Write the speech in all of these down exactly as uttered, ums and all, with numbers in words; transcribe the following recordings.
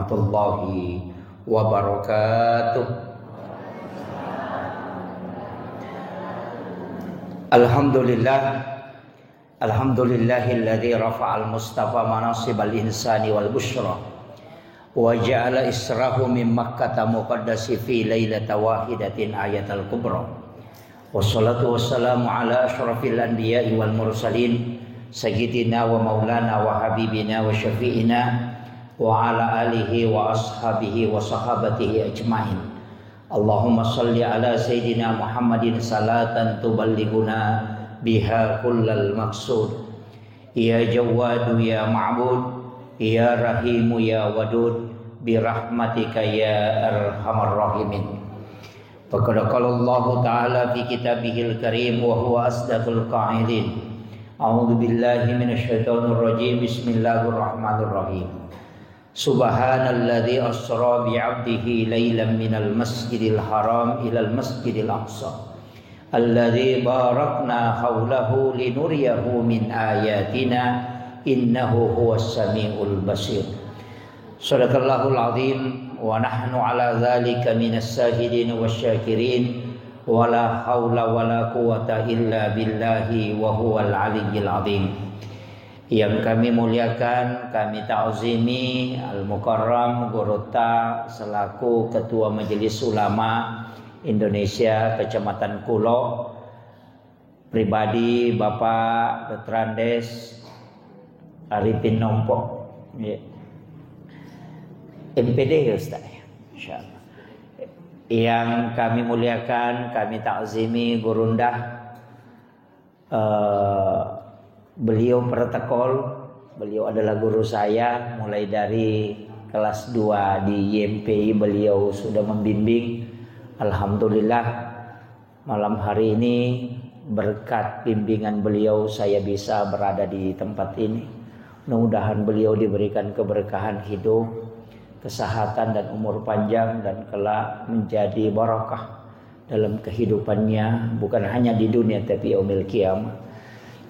warahmatullahi wabarakatuh. Alhamdulillah. Alhamdulillahilladzi rafa'al mustafa manasibal insani wal busyra. Wa ja'ala israhu min Makkata muqaddasi fi lailata wahidatin ayatal kubra. Wassalatu wassalamu ala asyrafil anbiya'i wal mursalin, sayyidina wa maulana wa habibina wa syafi'ina wa ala alihi wa ashabihi wa sahabatihi ajma'in. Allahumma salli ala sayyidina Muhammadin salatan tuballighuna biha kullal maqsud. Ya Jawwadu ya Ma'bud, ya Rahimu ya Wadud, birahmatika ya arhamar rahimin. Faqad qala Allahu ta'ala fi kitabihil karim wa huwa asdaqul qailin. A'udzu billahi minasyaitonir rajim. Bismillahirrahmanirrahim. Subhanalladzi asra bi 'abdihi lailan minal masjidil haram ilal masjidil aqsa. Alladzi barakna haulahu linuriyahu min ayatina innahu huwas samiul basir. Sadaqallahul azim wa nahnu ala dzalika minas syahidin wasyakirin wa la haula wa la quwwata illa billahi wa huwal aliyyil azim. Yang kami muliakan, kami ta'zimi Al-Mukarram Gurutta selaku Ketua Majelis Ulama Indonesia Kecamatan Kulo, pribadi Bapak doktor Andes Arifin Nompo, ya. M P D ya, Ustaz, ya. Insyaallah. Yang kami muliakan, kami ta'zimi Gurunda, eh, beliau protokol, beliau adalah guru saya mulai dari kelas dua di Y M P I, beliau sudah membimbing. Alhamdulillah, malam hari ini berkat bimbingan beliau saya bisa berada di tempat ini. Mudah-mudahan beliau diberikan keberkahan hidup, kesehatan dan umur panjang dan kelak menjadi barakah dalam kehidupannya, bukan hanya di dunia tapi yaumil qiyamah.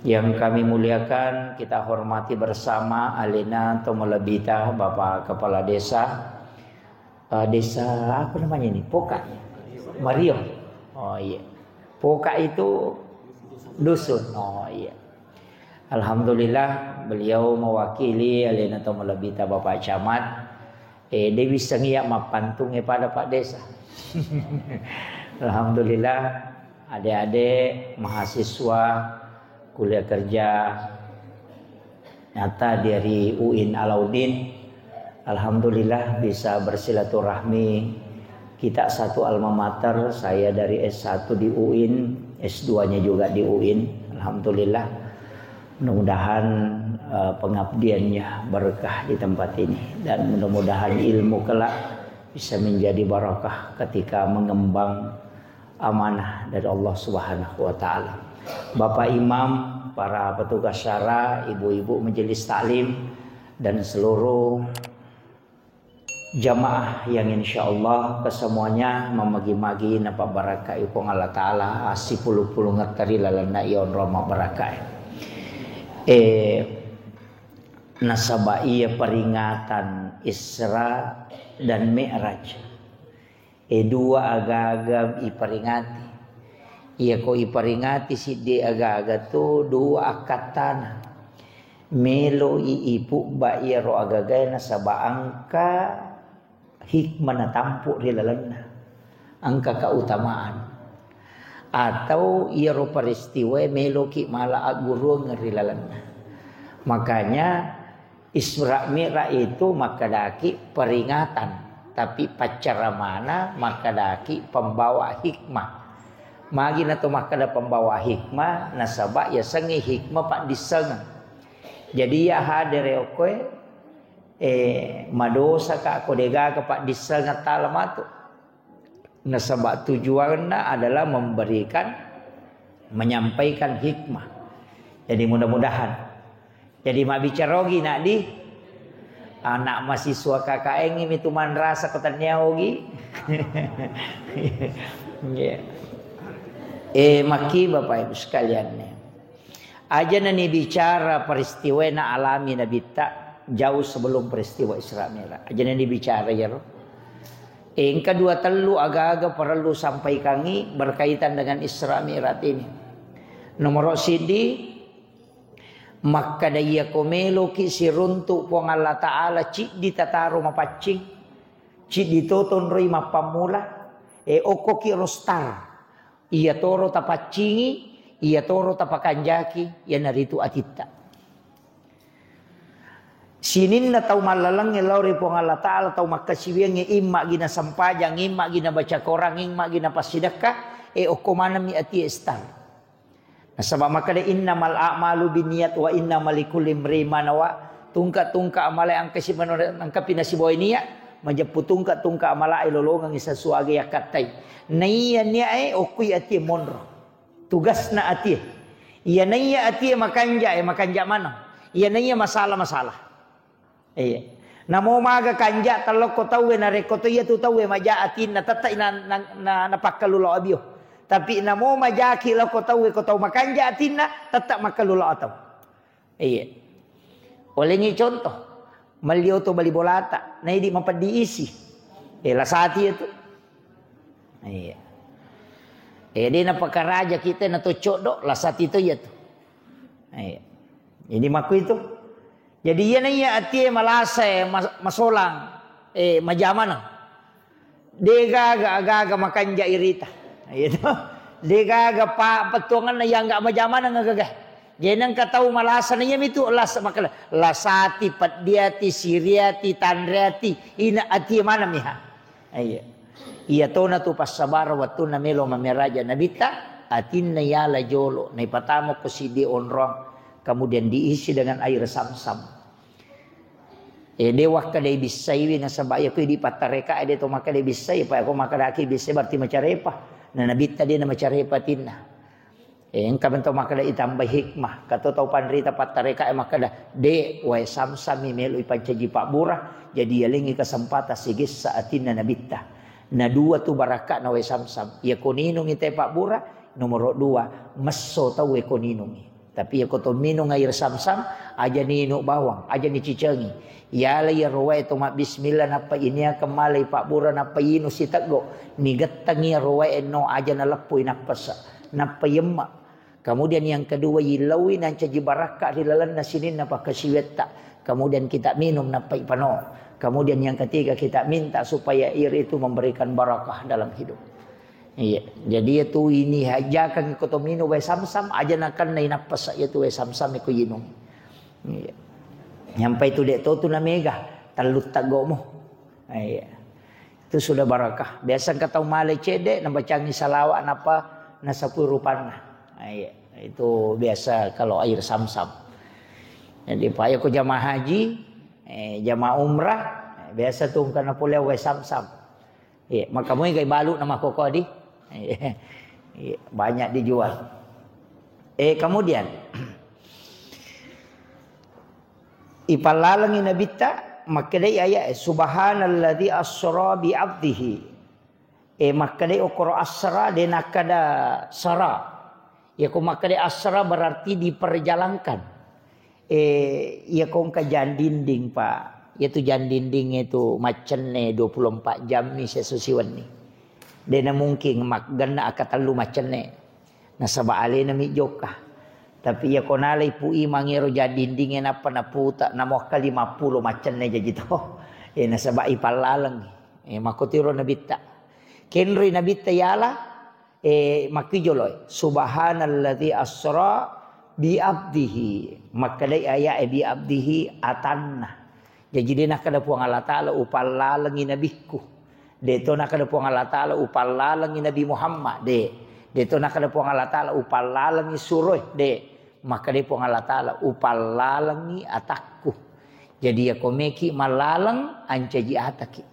Yang kami muliakan, kita hormati bersama alena tomalebbita Bapak Kepala Desa, eh, desa apa namanya ini? Poka. Mario. Oh iya. Poka itu dusun. Oh iya. Alhamdulillah, beliau mewakili alena tomalebbita Bapak Camat. Eh, de wissengngi iya mappantung e pada Pak Desa. Alhamdulillah, ade-ade mahasiswa kuliah kerja nyata dari U I N Alauddin. Alhamdulillah bisa bersilaturahmi. Kita satu alma mater, saya dari S satu di U I N, S dua-nya juga di U I N. Alhamdulillah. Mudah-mudahan, eh, pengabdiannya berkah di tempat ini. Dan mudah-mudahan ilmu kelak bisa menjadi barakah ketika mengembang amanah dari Allah Subhanahu wa Ta'ala. Bapak Imam, para petugas syara, ibu-ibu majelis taklim, dan seluruh jamaah yang insya Allah kesemuanya mamagi-magi napabarakai Puang Allah Ta'ala, assipulung-pulungetta ri lalenna iya onrong mabbarakae. Eh, nasaba iya peringatan Isra dan Mi'raj. E, dua aga-aga iperingati. Iyako iperingati siddi aga-aga tu dua akkattana. Melo i ipubba iyaro agagae nasaba engka hikmah natampu ri lalenna. Engka keutamaan. Atau iyaro peristiwae meloki mala agguruang ri lalenna. Makanya Isra Mi'raj itu makkedaki peringatan, tapi paccaramana makkedaki pembawa hikmah. Magi nato makkeda pembawa hikmah, nasaba yasengnge hikmah paddissengeng. Jadi iya hadere okkoe, eh, madosaka ko degaga paddissengeng tala matu. Nasaba tujuanna adalah memberikan, menyampaikan hikmah. Jadi mudah-mudahan. Jadi mabbicara ogi nak di anak mahasiswa K K N ini tu manrasa ko tania ogi. Iya. Eh, maki Bapak Ibu sekalian nih. Aja nani bicara peristiwa na alami Nabitta. Jauh sebelum peristiwa Isra Mi'raj. Ajana dibicara iyaro. Eh, engka dua tellu aga-aga parellu sampaikangi berkaitan dengan Isra Mi'raj ini. Nomoro siddi, makkada iyako meloki siruntu Puang Allah Ta'ala ciddi tataro mapaccing, ciddi to tonroi mappammula, eh, okkoki rostar. Iyatoro tapaccingi, iyatoro tapakanjaki, iyanaritu atitta. Sininna tau mallalengnge lao ri Puang Allah Ta'ala, tau makkasiwiangnge, imma'gi nasampajang, imma'gi nabaca Korang, imma'gi napassidekka, e okko manengmi atie star. Nasaba makkeda, "Innamal a'malu binniyat wa innama likulli imri'in ma nawa." Tungka-tungka amala engka si mano-, engkapi nasibawai niat, majeppu tungka-tungka amala e lolongengi sesuai aga yakkattai. Naiya niat e okkui atie monro. Tugasna atie. Iya naiya atie makanja, e makanja maneng. Iya naiya masalah, masalah. Iya. Namo maga kanja tellokko tauwe, narekko to iya tu tauwe maja atinna, tette na, na, na, napakkalu lao abio. Tapi namo majaki lokko tauwe, ko tau makanja atinna, tette makkalu lao atau. Iya. Olengi contoh, malli oto bali bolata, naidi mapeddi isi. Eh, lasati itu. Iya. Eh, de napakaraja kita na to coddo, lasati to iya tu. Iya. Jadi makku itu. Jadi iya naiya atie malasa, eh, mas-, masolang, eh, majamana. Degaga, agaga makanja irita. Iya to. Degaga pa pettuanganna yang nggak majamana ngagaga. Jadi nengka tau malasa na iya mitu las makala. Lasati, peddiati, siriati, tanreati, ina atie mana miha. Iya. Iya tona tu passabara wattunna melo mameraja nabitta, atinna yala jolo, naipatama ko siddi onrong, kemudian diisi dengan air samsam. Eh, de wakkeda ibissaiwi nasaba iya ko idi pattareka, eh, de to makkeda ibissai, pa ko makkedaki ibissai berarti macarepa. Na nabitta de na macarepa tinna. Eh, engka mento makkeda itambai hikmah. Kato tau panrita pattareka e makkeda, de wae samsam mi melo ipancaji pabbura, jadi yalengi kesempatan sigessa atinna nabitta. Na dua tu barakka'na wae samsam. Iya ko ninungi te pabbura, nomoro dua, messo tau e ko ninungi. Tapi iya ko to minung air samsam, aja ni inu bawang, aja ni cicengi. Yala iya rowae to mabbismillah nappa iniakeng malai pabbura nappa inu siteggo, nigettengi rowae no aja naleppui nappasa, nappa yemma. Kemudian yang kedua, yillaui nancaji barakka ri lalenna sininna pakkasiwetta. Kemudian kita minum nappa ipano. Kemudian yang ketiga, kita minta supaya air itu memberikan barakah dalam hidup. Iya. Jadi iya tu ini hajakan ko to minum wae samsam, aja nakenna inappasa iya tu wae samsam ko inung. Iya. Nyampai tu de to tu namega, tellu teggomo. Iya. Itu sudah barakah. Biasa engka tau male cedde, nabacangi salawat napa nasapui rupanna. Iya. Itu biasa kalau air samsam. Jadi pa iya ko jamaah haji, eh, jamaah umrah, eh, biasa tu engka napole wae samsam. Iya, maka moi gai balu na makkoko di. Iya, banyak dijual. Eh, kemudian ipallalengi nabitta makkedai ayat, "Subhanalladzi asra bi abdihi." Eh, makkedai okoro asra de nakkeda sara. Iya ko makkeda asra berarti diperjalankan. Eh, iya ko engka jang dinding, Pak. Iya tu jang dinding itu maccenne dua puluh empat jam mi seso siwenni. De na mungkin maggenna akka tellu maccenne. Nasaba alena mi jokka. Tapi iya ko nalai Pu Imang ero jang dindinge nappa naputa, namoakka lima puluh maccenne jaji to. Eh, nasaba ipallaleng. Eh, makkotiro nabitta. Kenroi nabitta yala, eh, makkijolo, "Subhanalladzi asra bi abdihi." Makkedai ayat e, "Bi abdihi" atanna. Jaji de nakkeda Puang Allah Ta'ala, "Upallalengi nabikku." De to nakkeda Puang Allah Ta'ala, "Upallalengi Nabi Muhammad." De. De to nakkeda Puang Allah Ta'ala, "Upallalengi suroe." De. Makkedai Puang Allah Ta'ala, "Upallalengi atakku." Jadi iya ko meki mallaleng, ancaji ataki.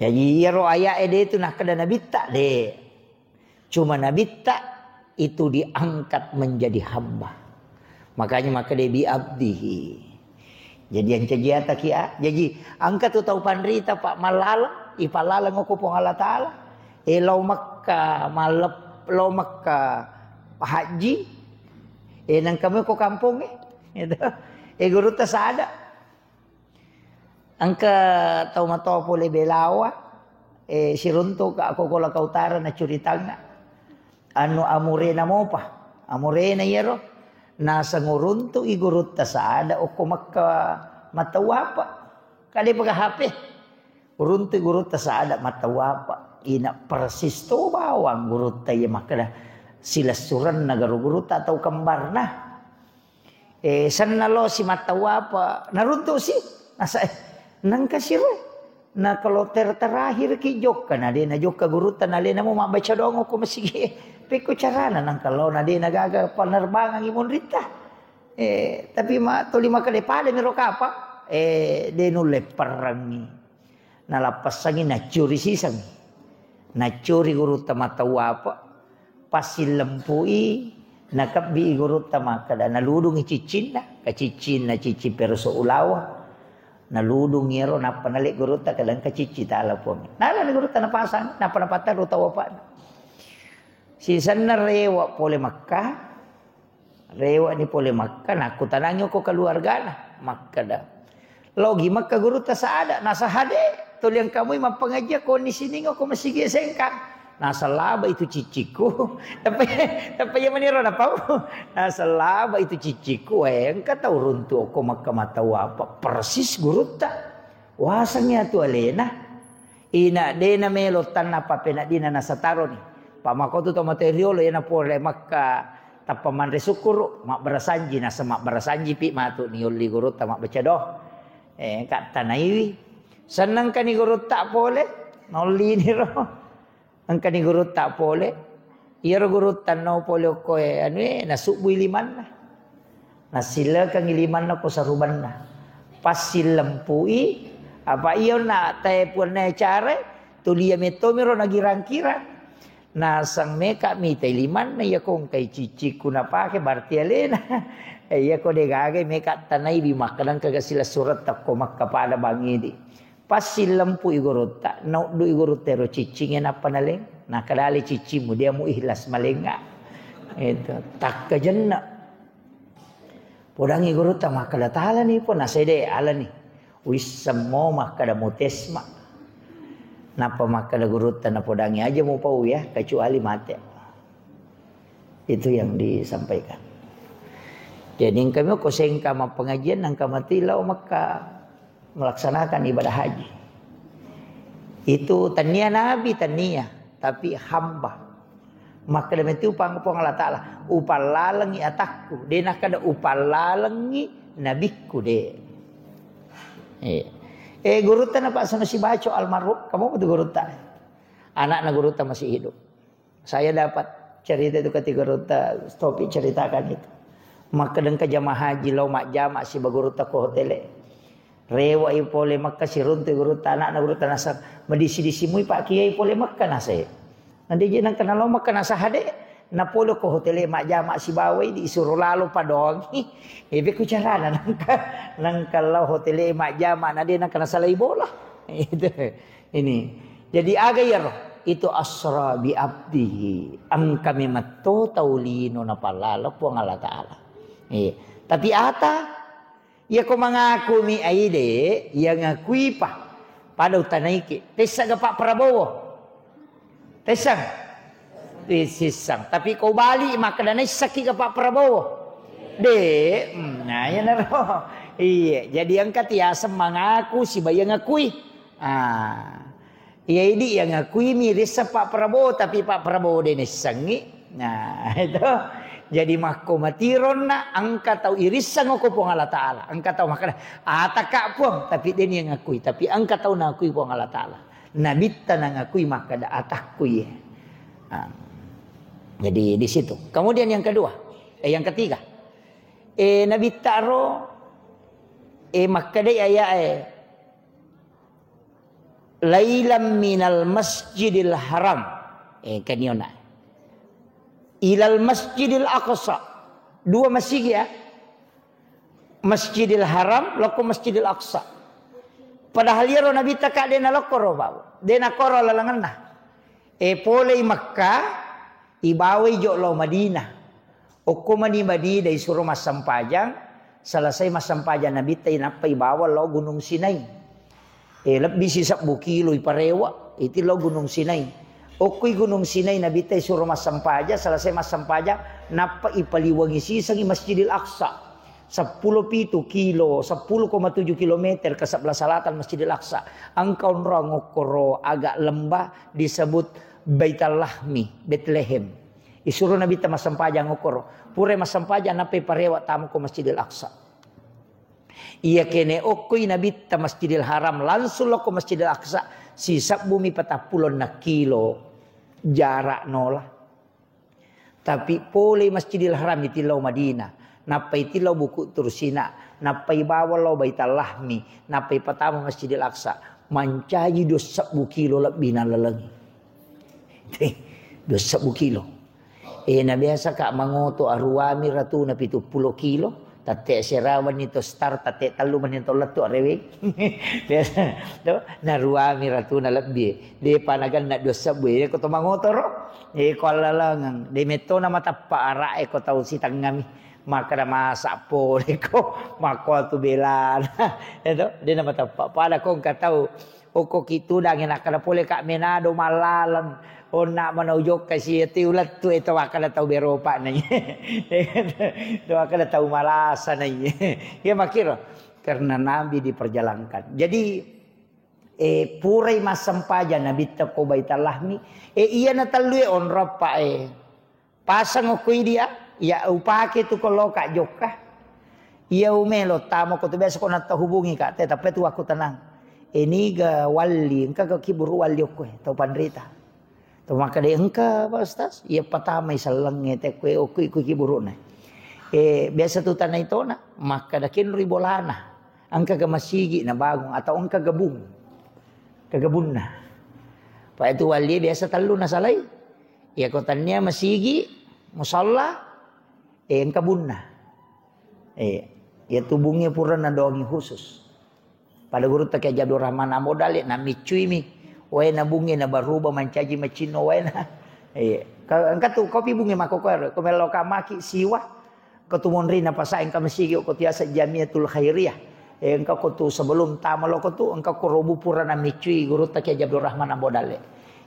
Jaji iyaro ayat e de tu nakkeda nabitta, de. Cuma nabitta itu diangkat menjadi hamba. Makanya makkeda bi abdihi. Jadi ancaji ataki a. Jaji engka tu tau panrita, Pak, mallaleng, ipallaleng ko Puang Allah Ta'ala. Eh, lao Mekka, mallep-, lao Mekka haji. Eh, nengka mo ko kampongnge. Gitu. Eh, gurutta sada. Engka tau matoa pole Belawa, eh, siruntu ka Kokola Kautara na curitangnga. Anu amurena mopa, amurena iyaro. Naseng uruntu i gurutta sada okko Makka matawapa. Kade paka H P. Uruntu gurutta sada matawapa. Ina persis to bawang gurutta iya makkeda silessurenna garo gurutta atau kembarna. Eh, senna lo si mattawapa, naruntu si. Nasa, eh, nengka siro. Na kalau ter-, terakhir ki jokka, na de na jokka gurutta, na lena mo mabbaca doang ko masigi. Pekko carana nengka lo na de na gaga penerbangan i monritta. Eh, tapi ma tuli makkeda pada miro kapang, eh, de nulle perrangi. Nalappessangi naccuri siseng. Naccuri gurutta matawapa, passilempui, nakebbi gurutta makkeda, naludungi ciccinna, ka ciccinna cicci peruso ulawa. Naludung iyaro nappa nale gurutta, kadang ka cicci tala puang. Nalani gurutta napasang, nappa napattaru tawapana. Sisenna rewa pole Makka, Rewani pole Makka, nakkutanangi ko keluargana. Makkeda, "Logi Makka gurutta sada?" Nasa, "Hade, tuli engkamui mappangaji ko ni sining ko masigi sengkang." Nasa, "Laba itu cicciku." Tapi, tapi iya maniro napau. Nasa, "Laba itu cicciku, eh, engka tau runtu ko Makka matawapa. Persis gurutta. Wasengngi atu alena." Ina de na melo tanna papeneddina nasa taroni. Pamakotu to mate riolo, iyana pole Makka tappa manre sukkuru, mabbarasanji, nasa mabbarasanji pi matu ni olli gurutta mabbaca doa. Eh, ka tanaiwi. Sennengkani gurutta pole, nollini ro. Engkani gurutta pole. Iyaro gurutta no pole okko e, anu e, nasubbui limanna. Nassilekengi limanna ko sarubanna. Passilempui, apa iya na tae puanna care, tulia mettomiro nagirang-kirang. Naseng meka mitai limanna, iya ko engkai cicciku napake, berarti alena. Eh, iya ko degaga meka tanai bi makkadang kaga silessuretta ko Makka pada bangidi. Passilempui gurutta, nauddui gurutta ero ciccingnge nappa naleng. Nakkadali ciccimmu, dia mu ikhlas malengnga. Itu, takkajenna. Podangi gurutta makkada talani po, nasede alani. Wissemmo makkada mutesma. Nappa makkada gurutta napodangi aja mupau ya, kecuali mate. Itu yang disampaikan. Jadi engkami ko sengka mappengajian, engka mati lao Mekka melaksanakan ibadah haji. Itu tania nabi, tania, tapi hamba. Makkeda metu pang Puang Allah Ta'ala, "Upallalengngi atakku." De nakkeda, "Upallalengngi nabikku," de. Eh, eh, gurutta na Pak Sanusi Baco almarhum, kamu betul gurutta. Anakna gurutta masih hidup. Saya dapat cerita itu ketika gurutta Taufik ceritakan itu. Makkeda engka jamaah haji lao majjama siba gurutta ko hotele. Rewa i pole Mekka siruntu gurutta, anakna gurutta naseng, "Madisi-disi mui Pak Kiai pole Mekka," naseng. Nade je nengka nalo Mekka naseng hade, napole ko hotele majjama sibawai disuro lalo padoangi. Ebe ku carana nengka, nengka lao hotele majjama nade nengka nasalai bola. Itu. Ini. Jadi aga iyaro? Itu asra bi abdihi. Engka memetto tau lino napallalo Puang Allah Ta'ala. Iya. Tapi ata, iya ko mangakumi aide, iya ngakuipa. Pada utanaiki. Tessaga Pak Prabowo? Tessang? Tessang. Tapi ko bali makkeda naissaki ga Pak Prabowo? De, hmm, nah, iya naro. Iya, jadi engka tiaseng mangaku siba iya ngakui. Ah. Iya idi yang ngakui mi rissa Pak Prabowo, tapi Pak Prabowo de nessengi. Nah, itu. Jadi makko matironna engka tau irisseng ko Puang Allah Ta'ala. Engka tau makkeda, "Ataka Puang," tapi de ni yang ngakui, tapi engka tau nakui Puang Allah Ta'ala. Nabitta na ngakui makkeda atakku iye. Nah. Jadi di situ. Kemudian yang kedua, eh, yang ketiga. Eh, Nabitta ro, eh, makkedai ayat, eh, "Lailam minal Masjidil Haram." Eh, kaniona. "Ilal Masjidil Aqsa." Dua masigi ya. Masjidil Haram, lokko Masjidil Aqsa. Padahal iyaro Nabitta ka de nalokkoro bau. De nakoro lalengenna. E polei Mekka, ibawai jo lao Madinah. Okko mani Madinah isuro massempajang, Selesai massempajang Nabitta, nappai bawang lao Gunung Sinai. Eh, lebbi sisebbu kilo iparewa, iti lao Gunung Sinai. Okkoi Gunung Sinai, Nabitta isuro massempajang, selesai massempajang, nappa ipaliwangi sisengi Masjidil Aqsa. Seppulo pitu kilo, sepuluh koma tujuh kilometer ke sebelah selatan Masjidil Aqsa. Engka onrong okkoro agak lembah disebut Baital Lahmi, Betlehem. Isuro Nabitta massempajang okkoro. Pura massempajang, nappai parewa tama ko Masjidil Aqsa. Iya kene okkoi Nabitta Masjidil Haram, langsung lao ko Masjidil Aqsa, sisebbumi patappulo enneng kilo jarak nola. Tapi pole Masjidil Haram itillau Madinah, nappai tillau Bukut Tursina, nappai bawang lao Baital Lahmi, nappai patama Masjidil Aqsa, mancaji dua sebbu kilo lebbi nallalengi. Dua sebbu kilo. Eh, na biasa ka mangoto aruami ratuna pitu pulo kilo, tatte serawanni to start, tatte tellu menni to lettu arewe. Biasa, to, naruami ratuna lebbi. Depa naganna dua sebbu, eh, ko to mangotoro. Eh, ko allalengeng. De metto na matappa ara e ko tau sitengngami. Makkeda masa pole ko, makko tu belana. Eto, de na matappa. Pada ko engka tau okko ki tudang, nakkeda pole ka Menado mallaleng. Onna mana ujokka si ati ulettu eto, wakkeda tau beropa nai. Eto wakkeda tau malasa nai. Ya makkiro, karena Nabi diperjalankan. Jadi, eh, purai massempajang Nabitta ko Baital Lahmi, eh, iya na tellue onrong pa, eh, pasang okko idia, ya upake tu ko loka jokka. Iya umelo tamo ko tu biasa ko natta hubungi ka, te, tapi tu aku tenang. Eh, niga walli, engka ko kiburu walli okko, eh, tau panrita. To makkeda, "Engka, Pak Ustaz?" Iya patamai sellengnge, te kue okko iko kiburuna. Eh, biasa tu tanai tona, makkeda kenroi bolana. Engka ga masigi nabangung atau engka gabung. Kegabunna. Pak itu walli biasa tellu nasalai. Iya ko tania masigi, musalla, eh, engka bunna. Eh, iya tu bunge pura nadongi khusus. Pada gurutta Kiai Haji Abdul Rahman Ambo Dale, namiccuimi waena bunge, nabaruba mancaji macinno waena. Iya. Ka-, engka tu kopi bunge makkokkoe, ko mello ka maki siwa. Ko tu monri na pasa engka masigi ko tiasa Jamiatul Khairiyah. Eh, engka ko tu sebelum tama lo ko tu, engka ko robu pura namiccui gurutta Kiai Haji Abdul Rahman Ambo Dale.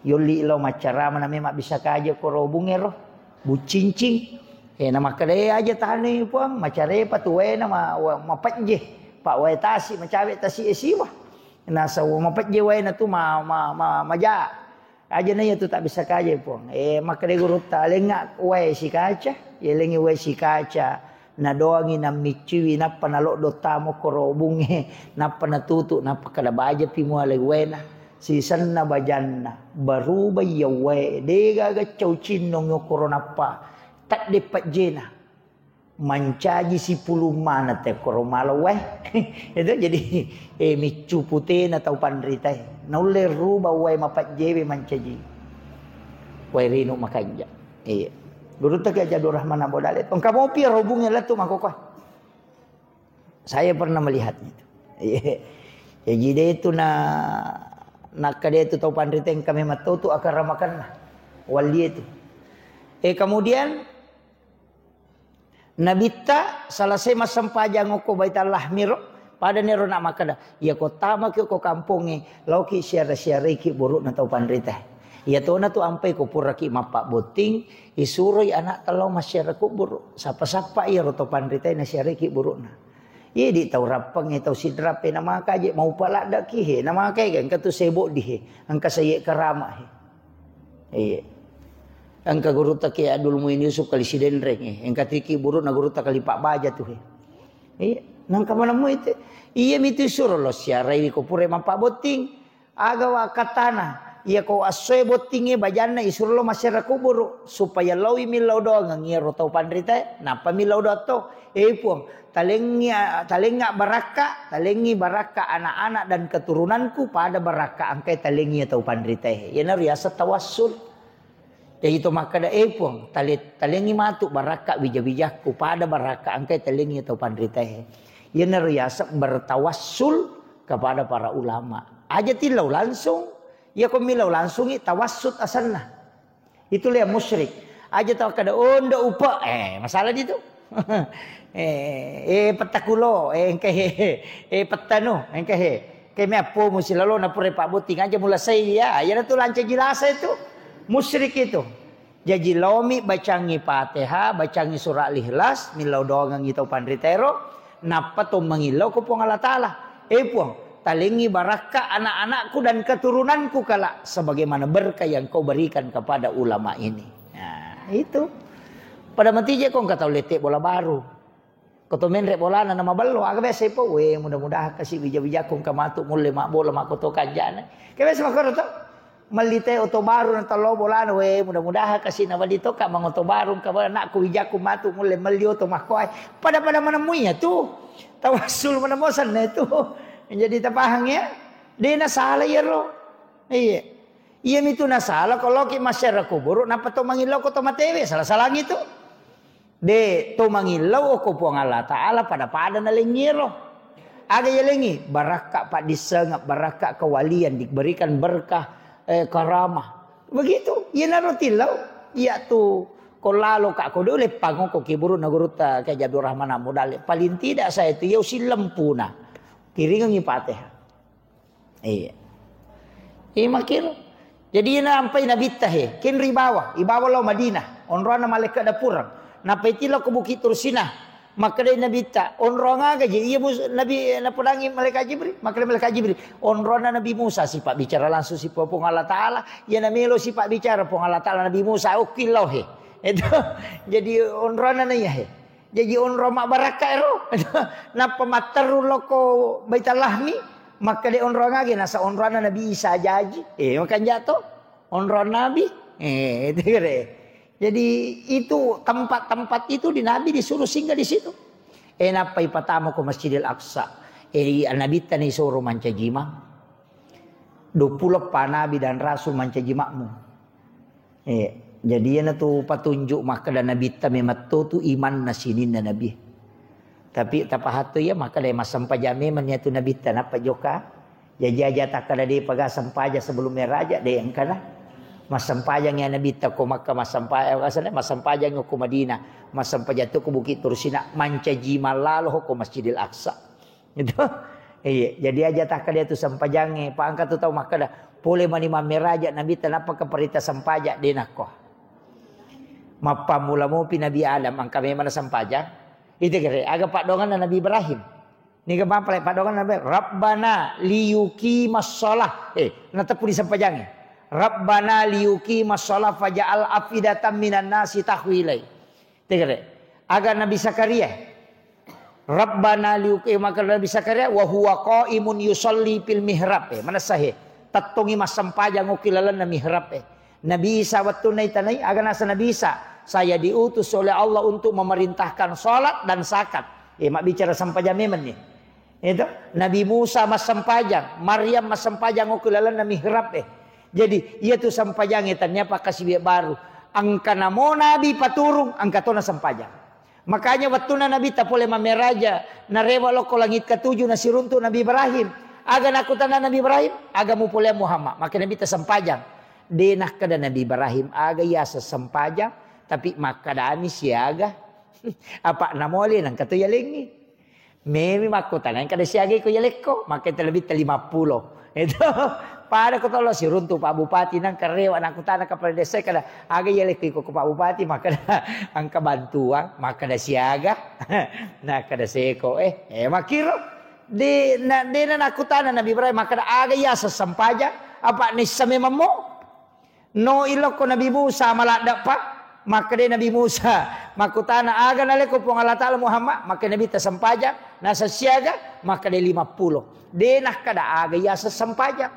Yolli lo maccarama na memang bisa kaja ko robungero. Bucincing. Eh, na makkeda, "Eh, aja tani, Puang, macarepa tu waena ma-, wa-, mapejje. Pak wae tasi, macawe tasi e siwa. Nasa wa mapejje waena tu ma-, ma-, ma-, maja." Aja na iya tu tak bisa kaja, Puang. Eh, makkeda gurutta, "Lenga wae sikaca, ya lengi wae sikaca." Nadoangi namicciwi, nappa naloddo tamo ko robungnge, nappa natutu, nappa kada baja pi muale waena. Sisenna bajanna, baruba iya wae, degaga cau cinnong okoro nappa tadde pajjena. Mancaji sipulung maneng te koro mala wae. Itu jadi, eh, miccu putena tau panritae. Naulle ruba wae mapajjewe mancaji wae rinu makanja. Iya. Gurutta Kiai Haji Abdul Rahman Ambo Dale. Engka mopi robungnge lettu makkokkoe. Saya pernah melihatnya itu. Iya. Jadi dia itu na, nakkeda itu tau panrita engka memang tau tu akaramakanna. Wali itu. Eh, kemudian Nabitta selesai massempajang okko Baitul Lahmiro, pada nero na makkeda, "Iya ko tamaki ko kampongnge, laoki siara-siaraiki burukna tau panrita." Iya tona tu ampai ko puraki mappabbotting, isuroi anakta lao massiara kuburu. Sappa-sappa iyaro tau panrita nasiaraiki burukna. Iya di tau rappengnge, tau sidrappe namakaje, maupa laddaki he, namakae engka tu seboddi he, engka saye karama he. Iya. Engka gurutta Kiai Abdul Muin Yusuf kali Sidenreng, eh. Engka tiki burukna gurutta kali Pak Baja tu, eh. Iya. Nangka manemu itu. Iya mitu suro lo siarai ko pura mappabbotting. Aga wa katana. Iya ko assoe bottinge bajanna isuro lo masyarakat kuburu supaya lawi millau doang ngiro tau panrita, nappa millau doang to. Eh Puang, talengngi, talengnga barakka, talengngi barakka anak-anak dan keturunanku pada barakka engkai talengngi tau panritae. Iyanaro riaseng tawassul. Jaji to makkeda, "Eh Puang, tale-, talengngi matu barakka wija-wijakku pada barakka engkai talengngi tau panritae." Iyanaro riaseng bertawassul kepada para ulama. Aja tillau langsung, iya ko millau langsungi tawassul asenna. Itu lea musyrik. Aja tau kada ondo upa. Eh, masalah di tu. Eh, eh, pettakulo, eh, engka he, eh, pettanu, engka he. Keme appomu silalo na pura pabbotting aja mulasai ya. Iyana tu lanca jilasa itu. Musyrik itu. Jaji laomi bacangi Fatihah, bacangi surah Al-Ikhlas, millau doangengngi tau panritero, nappa to mangillau ko Puang Allah Ta'ala. Eh Puang, talengi barakka anak-anakku dan keturunanku kala sebagaimana berkah yang kau berikan kepada ulama ini. Nah, itu. Pada mati je ko engka tau lette bola baru. Ko to menre bolana na mabello, aga biasa ipo, we mudah-mudahan kasi wija-wijakku engka matu mulle mabbola makkoto kanjana. Ke biasa makkoro to? Melli te oto baru na tello bolana, we mudah-mudahan kasi na wali to ka mangoto baru engka anakku wijakku matu mulle melli oto makkoai. Pada-pada manemmu iya tu. Tawassul manemmu senna tu. Jadi tapahang ya. De na salah iya ro. Iya. Iya mitu na salah kalau ki masyarakat kuburu napa to mangillo ko to matewe salah-salah gitu. De to mangillau okko Puang Allah Ta'ala pada-pada nalengngi ero. Aga yalengngi? Barakka paddissengeng, barakka kewalian, diberikan berkah, eh, karamah. Begitu. Iyanaro tillau. Iya tu ko lalo ka ko dole pango ko kiburu na gurutta Kiai Abdul Rahman Amudale. Paling tidak saya itu ya usilempuna. Kiringengi Fatihah. Iya. Iya makkiro. Jadi ina ampai nabitta he, kenri bawa, ibawa lao Madinah, onrona malaikat dapurang. Nappa iti lao ke Bukit Tursinah. Makkedai nabitta, onrong aga je, iya Mus-, Nabi, napodangi malaikat Jibril, makkedai malaikat Jibril, onrona Nabi Musa sipa bicara langsung sipa Puang Allah Ta'ala, iya namelo sipa bicara Puang Allah Ta'ala Nabi Musa, okki lao he. Itu, jadi onrona na iya he. Jaji onrong mabbarakka ero. Nappa matteru lokko Baitallahmi, makkeda onrong age nasa onronna Nabi Isa jaji. Eh, makanja to. Onrong Nabi. Eh, itu kere. Jadi itu tempat-tempat itu di Nabi disuruh singgah di situ. Eh, nappa ipatamu ko Masjidil Aqsa. Eh, Nabitta ni suruh mancaji imam. Dua puluh pa Nabi dan Rasul mancaji makmum. Eh, jadi iyana tu patunjuk makkeda Nabitta memang to tu imanna sininna Nabi. Tapi tapahatto iya makkeda massempajang memang iyatu Nabitta nappa jokka. Jaji aja takkeda de paga sempajang sebelum meraja de engkana. Massempajang iya Nabitta ko Makkah massempajang, eh, asana massempajang ko Madinah, massempajang to ko Bukit Tursina, mancaji mallalo ko Masjidil Aqsa. Gitu. Iya, jadi aja takkeda tu sempajangnge, pa engka tu tau makkeda, pole mani mammeraja Nabitta nappa keperita sempaja, de nakko. Mappammula mopi Nabi Adam, engka memang sempajang. Itu kere, aga paddoanganna Nabi Ibrahim. Niga mapale paddoanganna Nabi, Rabbana liyuqimas shalah. Eh, nateppu di sempajangnge. Rabbana liyuqimas shalah faja'al afidatan minan nasi tahwi ilai. Tegere. Aga Nabi Zakaria. Rabbana liuqi-, maka Nabi Zakaria, wa huwa qaimun yusalli fil mihrab. Eh, manessa he. Tettongi massempajang okki lalenna mihrab, eh. Nabi Isa wettunna itanai, aga nasa Nabi Isa, "Saya diutus oleh Allah untuk memerintahkan salat dan zakat." Eh, mabbicara sempajang memang nih. Itu, Nabi Musa massempajang, Maryam massempajang okki lalenna mihrab, eh. Jadi, iya tu sempajangnge tania pakkasiwiang baru. Engka namo Nabi paturung, engka tona sempajang. Makanya wettunna Nabitta pole mammeraja, narewa lokko langit ketujuh, nasiruntu Nabi Ibrahim. Aga nakkutana Nabi Ibrahim, aga mupoleang Muhammad? Maka Nabitta sempajang. De nakkeda Nabi Ibrahim, aga iyaseng sempajang, tapi makkedami siaga. Apa namole nangka to yalengngi. Memi makkutana, engka de siaga iko yalekko, makkeda lebitta lima pulo. Itu, pada ko tolo siruntu Pak Bupati nang karewa nakkutana kepala desa kada, aga yalekko iko ko Pak Bupati, makkeda engka bantuan, makkeda siaga, nakkeda seko, eh, eh, makkiro. De, na, de na nakkutana Nabi Ibrahim, makkeda aga iya sessempajang, apa nissa memammo? No ilokko Nabi Musa maladde'pa, makkeda Nabi Musa, makkutana, "Aga nalekko Puang Allah Ta'ala Muhammad?" Makkeda Nabitta, "Sempajang." Nasa siaga? Makkeda, "Lima pulo." De nakkeda aga iyaseng sempajang.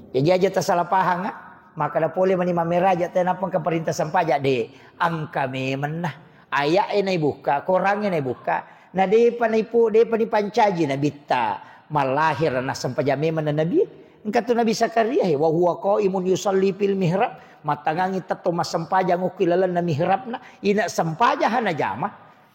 Jadi aja tasala pahang, ah. Makkeda pole mani mammeraja, tenapa engka perintah sempajang, de. Engka memenna. Aya'e naibukka, korangnge naibukka, na depa naipu-, depa nipancaji Nabitta mallahir nassempajang memenna Nabi. Engka tu Nabi Zakaria, he, wa huwa qaimun yusalli fil mihrab, mattangangi tetto massempajang okki lalenna mihrabna, ina sempajang hana jama.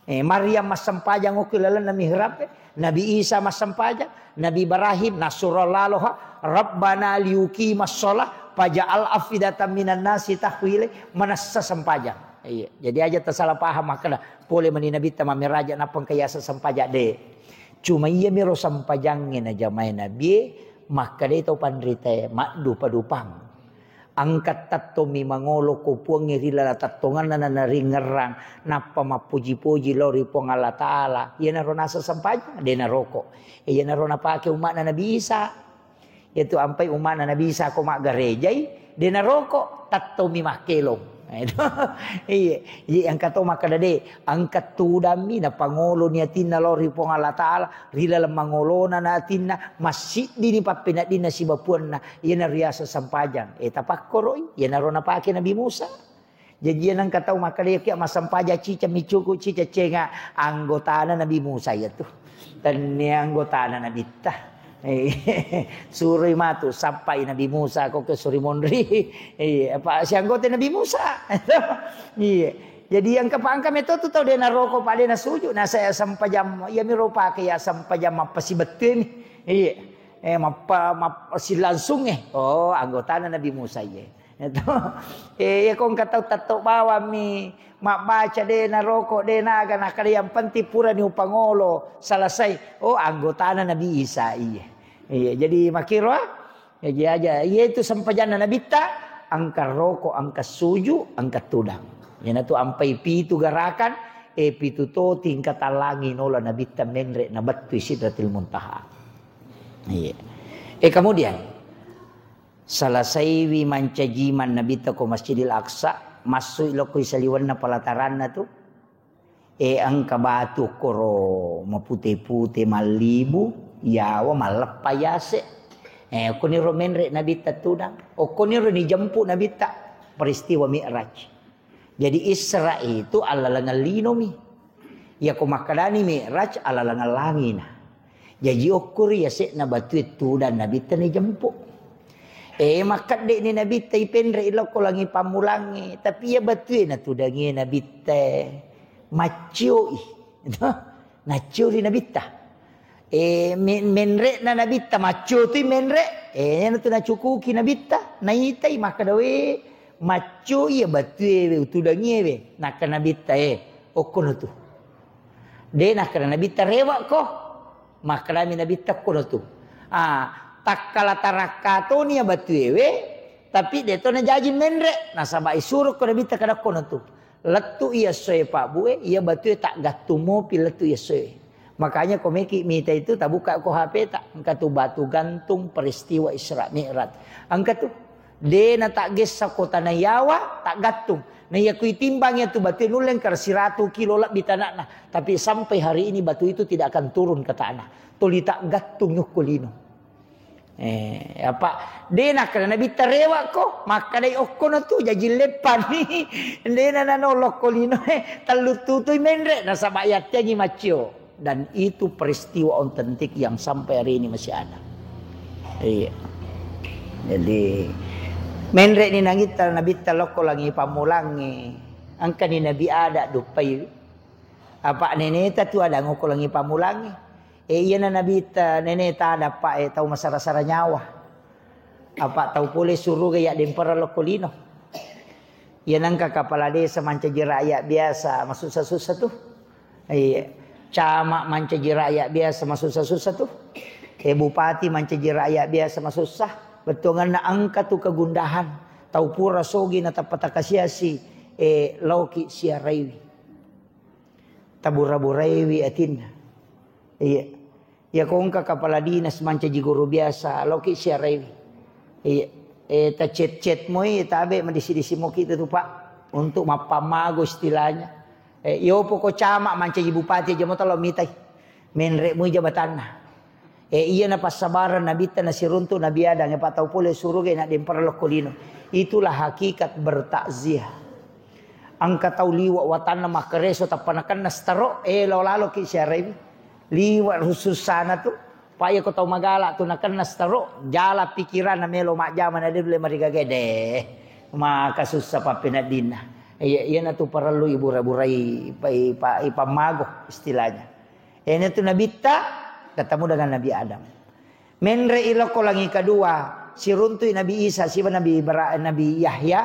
Eh, Maryam massempajang okki lalenna mihrab, eh. Nabi Isa massempajang, Nabi Ibrahim nasuro laloha, Rabbana liuqimas shalah, faja'al afidatan minan nasi tahwi ilai, manessa sempajang. Iya, jadi aja tasalah paham makkeda pole mani Nabitta mammeraja nappa engka yaseng sempajang, de. Cuma iyamiro sempajangnge najamae Nabie, makkedai tau panritae, maddupa-dupang. Engka tettomi mangolo ko Puangnge ri laleng tettonganna nanaringngerang, nappa mappoji-poji lao ri Puang Allah Ta'ala. Iyanaro naseng sempajang, de naroko. Iyanaro napake umma'na Nabi Isa. Iyatu ampai umma'na Nabi Isa ko maggarejai, de naroko, tettomi makkelong. Iya, iya, engka to makkeda de, engka tudammi napangoloni atinna lao ri Puang Allah Ta'ala, ri laleng mangolona na atinna, massiddini pappeneddinna sibawa Puanna, iyana riaseng sempajang. Eh, tapakkoroi, iyanaro napake Nabi Musa. Jaji iya nengka tau makkeda, "Iya, kia massempajang cica micuku, cica cenga." Anggotana Nabi Musa iyatu. Tennia anggotana Nabitta. Eh, suroi matu, sappai Nabi Musa, ko ke suri monri. Eh, apa si anggota Nabi Musa? Iya. Jadi yang kepa-, engka meto tu tau de naroko, pa de nasuju, na saya sempajang, iya miro pake ya sempajang mappasibettuemi. Iya. Eh, mappa-, map-, silangsung, eh. Oh, anggotana Nabi Musa, iya. Itu. Eh, iya ko engka tau tetto bawammi mabbaca, de naroko, de naga, nakkeda yang penting purani upangolo, selesai. Oh, anggotana Nabi Isa, iya. Iya, jadi makkiro, ah. Jadi aja, iya itu sempajanna Nabitta, engka roko, engka suju, engka tudang. Iyanatu ampai pitu garakan, eh, pitu to tingkatan langi nola Nabitta menre nabettui Sidratil Muntaha. Iya. Eh, kemudian, selesaiwi mancaji man Nabitta ko Masjidil Aqsa, massui lokko saliwenna pelataranna tu. Eh, engka batu koro mapute-pute, mallibu, yawa, malleppa yase. Eh, okkoniro menre Nabitta tudang. Okkoniro nijempu Nabitta peristiwa Mi'raj. Jadi Isra itu alalengeng linomi. Yako makkedani Mi'raj alalengeng langina. Jaji okkori yase'na batue tudang Nabitta nijempu. Eh, makkedde'ni Nabitta ipenre ilokko langi pammulangnge, tapi iya batue natudangi Nabitta maccioi. Nacciori Nabitta. Eh, me-, menre'na Nabitta, macciotui menre. Eh, iyanatu nacukuki Nabitta, naitai makkeda, "We, maccoi iya batue we, utudangi we." Nakkeda Nabitta, "Eh, okkono tu." De nakkeda Nabitta, "Rewe'ko." Makkedami Nabitta, "Okkono tu." Ah, takkala tarakka toni iya batue we, tapi de to najaji menre. Nasaba isuroko Nabitta kada okkono tu. Lettu iya essoe Pak Bue, iya batue taggattung mopi lettu iya essoe. Makanya ko meki mita itu tabuka ko H P ta, engka tu batu gantung peristiwa Isra Mi'raj. Engka tu. De na taggessa ko Tanah Yawa, taggattung. Na iya kui timbang iya tu batu nulle engka siratu kilo lebbi tanahna. Tapi sampai hari ini batu itu tidak akan turun ke tanah. Tuli taggattung yukko lino. Eh, apa? De nakkeda Nabitta, "Rewe'ko." Makkedai, "Okkono tu, jaji leppani." De na nanolokko lino, eh, tellu tutui menre, nasaba yatteangi maccio. Dan itu peristiwa otentik yang sampai hari ini masih ada. Iya. Jadi, menre ni nangitta Nabitta lokko langi pammulangnge. Engkani Nabi Adam duppai. Apa neneta tu ada ngoko langi pammulangnge. Eh, iyana Nabitta neneta ada, apa, eh, tau masara-sara nyawa. Apa tau pole suruga ya dempara lokko lino. Iya nengka kepala desa mancaji rakyat biasa, masussa-sussa tu. Iya. Camat mancaji rakyat biasa, masussa-sussa tu. Eh, bupati mancaji rakyat biasa, masussa. Bettuanganna engka tu kegundahan. Tau pura sogi na tappa takasiasi, eh, laoki siaraiwi. Tabura-buraiwi atinna. Iya. Iya, ko engka kepala dinas mancaji guru biasa, laoki siaraiwi. Iya. Eh, tacet-cet moi, tabe madisi-disi moki tu, Pak. Untuk mappammago istilahnya. Eh, yopo ko camat mancaji bupati aja mo talo mitai. Menre moi jabatanna. Eh, iya na passabarang Nabitta nasiruntu Nabi Adam, eh, pa tau pole suruga na dempara lokko lino. Itulah hakikat bertakziah. Engka tau liwa watanna makkareso tappa nakenna staro, eh, lao laloki siaraiwi. Liwa rusussana tu. Pa iya ko tau magala tu nakenna staro, jala pikiranna melo majjama na de nulle marigaga de. Maka sussa pappeneddinna. Iya, iyana tu parellu ibura-burai, pa-, ipa-, ipammago istilahnya. Iyanatu Nabitta ketemu dengan Nabi Adam. Menre i lokko langi kedua, siruntui Nabi Isa siba Nabi Ibra-, Nabi Yahya.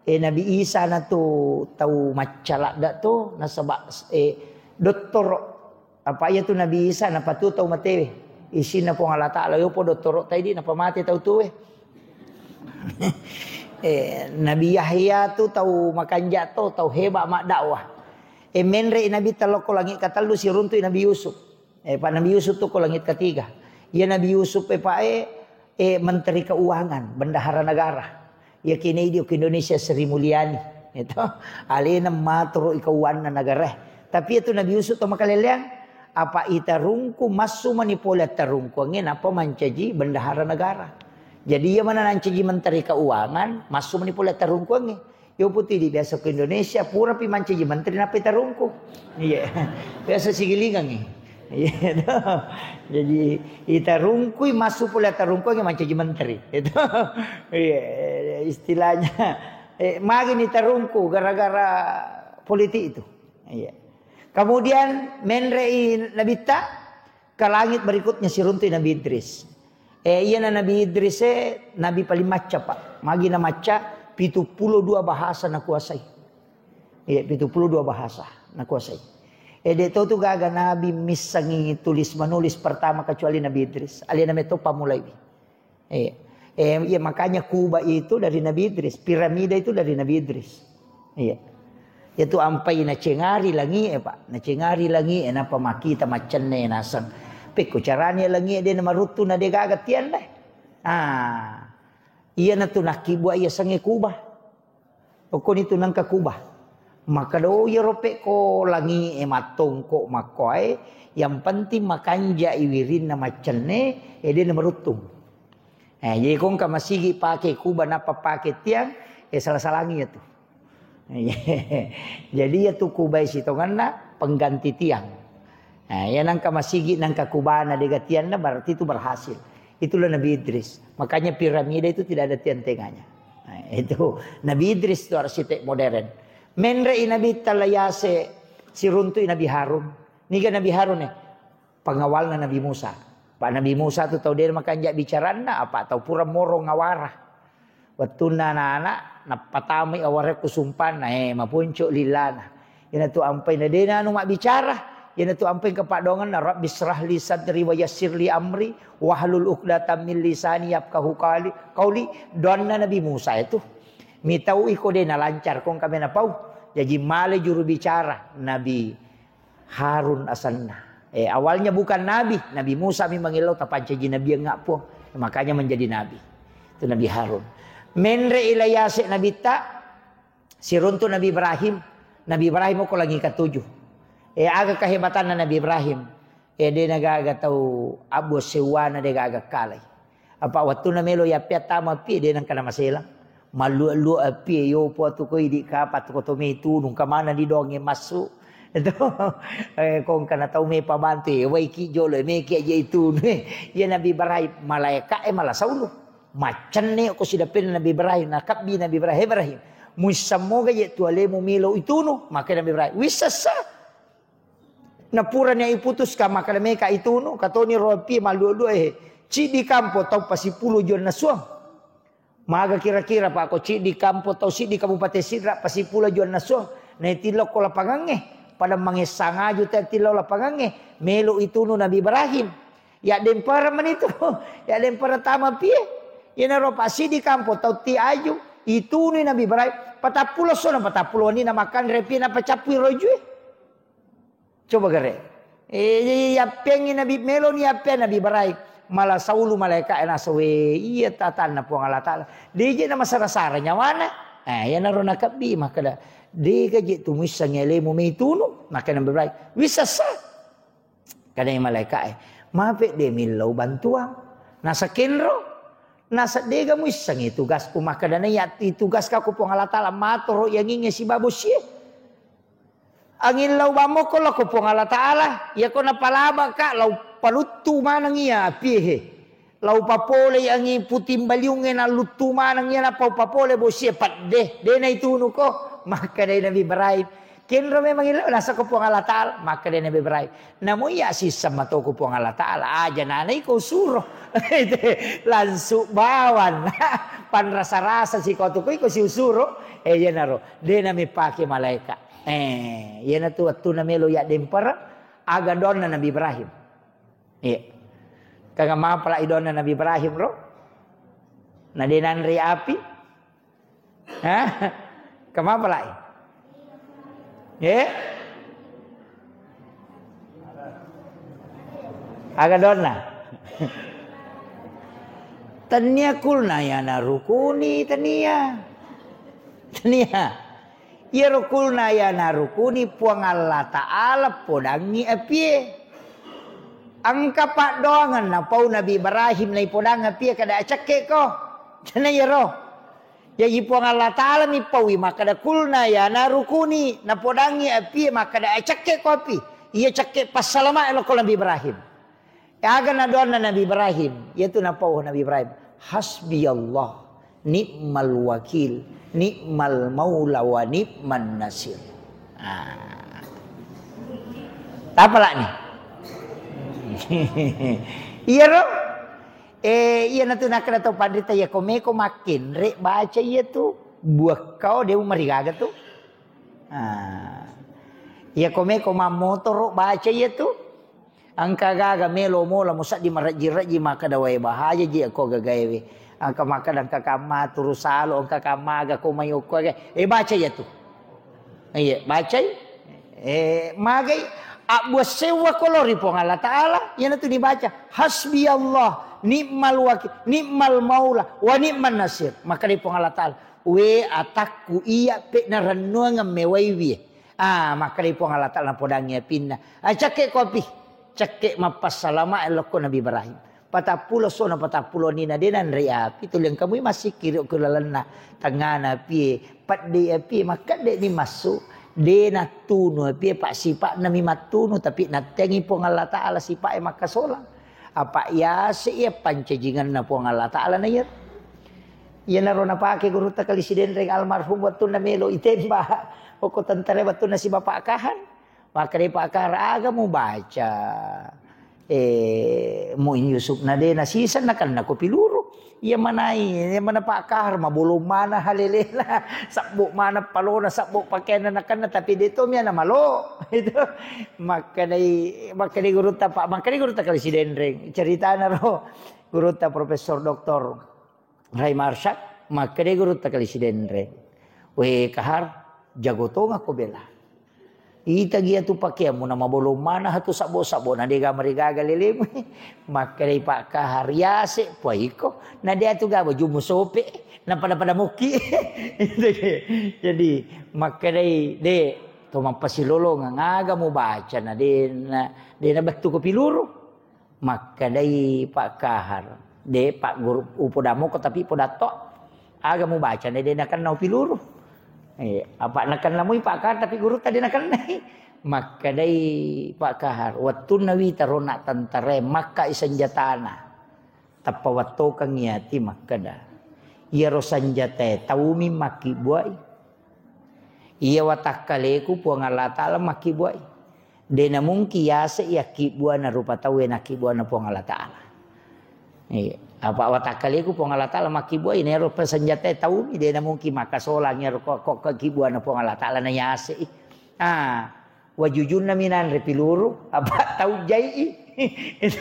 Eh, Nabi Isa na tu tau macca ladda tu, nasaba, eh, dottoro. Apa iya tu Nabi Isa napatu tau matewe. Isinna Puang Allah Ta'ala, yopo dottoro taidi napamate tau tuwe. Eh, Nabi Yahya tu tau makanja to, tau heba maddakwah. Eh, menre Nabi talokko langit katellu siruntu Nabi Yusuf. Eh, Pak Nabi Yusuf tu ko langit ketiga. Iya Nabi Yusuf, eh, Pak, eh, eh, Menteri Keuangan, bendahara negara. Iya kini di Indonesia Sri Mulyani. Itu alena maturu ikauanna negara. Tapi itu Nabi Yusuf to makaleleang, apa itarungku massu mani pole tarungkuangnge napa mancaji bendahara negara. Jadi iya mana nancaji Menteri Keuangan, massu mani pole tarungkuangnge. Yo putih di biasa ke Indonesia, pura pi mancaji menteri, nappa itarungku. Iya. Biasa sigilingang, eh. Iya. Jadi, itarungkui masuk pula tarungku yang mancaji menteri. Itu. Iya, istilahnya. Eh, magi ni tarungku gara-gara politik itu. Iya. Kemudian menrei Nabitta, ke langit berikutnya siruntu Nabi Idris. Eh, iya na Nabi Idris, eh, Nabi paling macca, Pak. Magi na macca, pitu puluh dua bahasa nakuasai. Iya, pitu puluh dua bahasa nakuasai. Eh, de to tu gaga Nabi missangi tulis menulis pertama kecuali Nabi Idris. Alena meto pamulai. Iya. Eh, iya, makanya Kuba itu dari Nabi Idris, piramida itu dari Nabi Idris. Iya. Itu ampai nacengari langi, eh, Pak. Nacengari langi, eh, napa makita maccenne naseng. Pekko carani langi, eh, de namaruttu na de gaga tian deh. Ah. Iya na tu nakki buat iya sange Kuba. Okkoni tu nangka Kuba. Maka do iya ropek ko langi, eh, mattongko makkoe. Yang penting makanja i wirinna maccenne, eh, de namaruttung. Eh, jadi ko engka masigi pake Kuba napa pake tiang, eh, salah-salangi ya tu. Jadi ya tu Kuba sitonganna pengganti tiang. Eh, ya nangka masigi nangka Kubana dega tianna berarti itu berhasil. Itulah Nabi Idris. Makanya piramida itu tidak ada tiang tengahnya. Nah, itu Nabi Idris itu arsitek modern. Menrei Nabi Talayase siruntu Nabi Harun. Niga Nabi Harun, eh? Pengawalna Nabi Musa. Pak Nabi Musa tu tau de makanja bicaranna, apa tau pura moro ngawara. Wettunna anak-anak, nappatamai awarekku sumpanna, eh, mapuncu lilana. Iyana tu ampai na dena anu mabbicara, iyana tu ampai kepadongan, Rabbi syrah li sadri wa yassir li amri, wahlul uqdatam min lisani yafqahu qali-, qauli. Doanna Nabi Musa itu. Mitau iko dena lancar, kong kamena pau. Jadi male juru bicara Nabi Harun asenna. Eh, awalnya bukan nabi, Nabi Musa memang illau tapancaji nabi yang ngapung. Makanya menjadi nabi. Itu Nabi Harun. Menre ilayase Nabi ta, siruntu Nabi Ibrahim. Nabi Ibrahim ko langi katujuh. Eh, aga kehebatanna Nabi Ibrahim. Eh, de nagaga tau abbo sewana de gaga kalai. Apa wettunna melo yappia tama api, de nengka namaselang. Mallua-lua api, yo po tu koi di kapa tu koto me tunu, engka mana di donge massu. Itu, eh, kong kana tau me pabantu, eh, wai ki jolo, eh, me ki aja itu. Iya Nabi Ibrahim, malaika, eh, mala saulu. Maccenne ko sidapen Nabi Ibrahim, nakabbi Nabi Ibrahim, Ibrahim. Muissammoga je tu alemu melo itunu, maka Nabi Ibrahim. Wisessa. Napurani iputuska, makkeda meka itunu, katoni ro api mallua-lua, eh, ciddi kampo tau pasipulo juanna suang. Maga kira-kira, Pak, ko ciddi kampo tau siddi Kabupaten Sidrap pasipulo juanna suang. Naitillo ko lapangangnge, pada mangessang aju te tillo lapangangnge, melo itunu Nabi Ibrahim. Ya dempara manitu, ya dempara tama pie. Yenaro Pak siddi kampo tau ti aju, itunu Nabi Ibrahim, patappulo sona, patappulo ni na makanre pie na pacappui rojue. Coba gare. Eh, yappengi Nabi, meloni yappeng Nabi Ibrahim. Mala saulu malaika nasa we, iya tatanna Puang Allah Ta'ala. Deje na masara-sara nyawana. Eh, iyanaro nakabbi makkeda, dega je tu muissangi alemu meitunu. Makkeda Nabi Ibrahim, wisessa. Kadai malaika e, mape de millau bantuang. Nasa kenro. Nasa dega muissangi tugasku. Makkeda na iya tugaska ku Puang Allah Ta'ala, matoro yanginge sibawa bosie. Angin lau bammoko lao ko Puang Allah Ta'ala, iyako napalabaka, lau paluttu maneng iya apie he. Lau papolei angin puting baliungnge nalluttu maneng iya, nappa upapole bosie, pedde, de naitunuko. Makkedai Nabi Ibrahim, Kenro memang ilo, nasako Puang Allah Ta'ala, makkeda Nabi Ibrahim, "Namo iya sisseng matoku Puang Allah Ta'ala, aja nana iko usuro." Langsung bawang. Panrasa-rasa sikotu ko iko siusuro, eh, iyanaro. De nami pake malaika. Eh, iyanatu wettuna melo yaddempara, aga donna Nabi Ibrahim. Iya. Kanga mapala idonna Nabi Ibrahim ro? Na de nanre api? Hah? Kemapa lai? Eh? Aga donna. Tania kulna yana rukuni, tania. Tania. Iyaro kulna yana rukuni Puang Allah Ta'ala podangngi apie. Engka paddoangeng napau Nabi Ibrahim naipodang apie kada acekke ko. Tania iyaro. Jaji Puang Allah Ta'ala mi paui makkeda kulna yana rukuni, napodangngi apie makkeda, "Eh, cekke ko api." Iya cekke passalama lokko Nabi Ibrahim. Aga nadoanna Nabi Ibrahim? Iyatu napau Nabi Ibrahim, "Hasbiyallah, ni'mal wakil, ni'mal maula wa ni'man nasir." Ah. Tapalani. Iyaro. Eh, iyanatu nakkeda tau panrita, iya ko meko makkenre, baca iyatu. Buakkao de umarigaga tu. Ah. Iya ko meko mammotoro, baca iyatu. Engka gaga melo mola musaddi marejji-rejji makkeda, "Wae, bahaja ji ko gagaewe." Engka makkeda engka kamma turu salo, engka kamma aga ko mai okko aga. Eh, baca iyatu. Iya, bacai. Eh, magai, abbuassewwa ko lao ri Puang Allah Ta'ala, iyanatu nibaca, "Hasbiyallah, ni'mal wakil, ni'mal maula, wa ni'man nasir." Makkedai Puang Allah Ta'ala, "We atakku, iya pe narennuangeng mewaiwi." Ah, makkedai Puang Allah Ta'ala napodangi apinna. Ah, cekke ko api. Cekke mappassalama lokko Nabi Ibrahim. Patappulo sona patappulo nina de nanre api, tuli engka mui massikkiri ko lalenna tengngana apie, pedde apie, makkedde ni massu, de nattunu apie, pa sipa'na mi mattunu, tapi natteangi Puang Allah Ta'ala sipa'e makkasolang. Apa yase iya pancajinganna Puang Allah Ta'ala na iya. Iyanaro napake gurutta Kali Sidenreng almarhum wettunna melo itembak. Okko tentara wettunna si Bapak Kahar. Makkedai Pak Kahar, "Aga mubaca?" Eh, Muin Yusuf na de nasiseng nakenna ko piluru. Iya manai, iya mana Pak Kahar, mabolong mana halelela, sabbo mana palona, sabbo pakeanna nakenna, tapi de to miana malo. Itu. Makkedai, makkedai gurutta Pak, makkedai gurutta Kali Sidenreng. Ceritana ro gurutta Profesor Doktor Rai Marsyad, makkedai gurutta Kali Sidenreng, "We Kahar, jago tonga ko bela. Ita gia tu pakeammu na mabolong mana hatu sabbo-sabbo na dega marigaga lelemu." Makkedai Pak Kahar, "Yase puaiko, na de atu ga baju musope, na pada-pada mokki." Jadi, makkedai, "De, to mappasilolongeng, aga mubaca na de na, de na bettu ko piluru." Makkedai Pak Kahar, "De, Pak Guru, upodammoko tapi podatto. Aga mubaca na de nakenna upiluru." Eh, apa nakenna mui Pak Kahar tapi gurutta de nakennai. Makkedai Pak Kahar, "Wettunna wita rona tentarae makkai senjatana. Tappa wattokengngi ati makkeda, iyaro senjatae taumi makkibbuai. Iya watakkaleku Puang Allah Ta'ala makkibbuai. De namungki yase yakkibbuana rupa tauwe nakkibbuana Puang Allah Ta'ala." Iya. Apa watakkaleku Puang Allah Ta'ala makkibbuai, nero pesenjatae taumi, de namungki makkasolang iyaro ko, ko, ko kibbuana Puang Allah Ta'ala na yase i. Ah, wajujunna minanre piluru, apa tau jai i. Itu.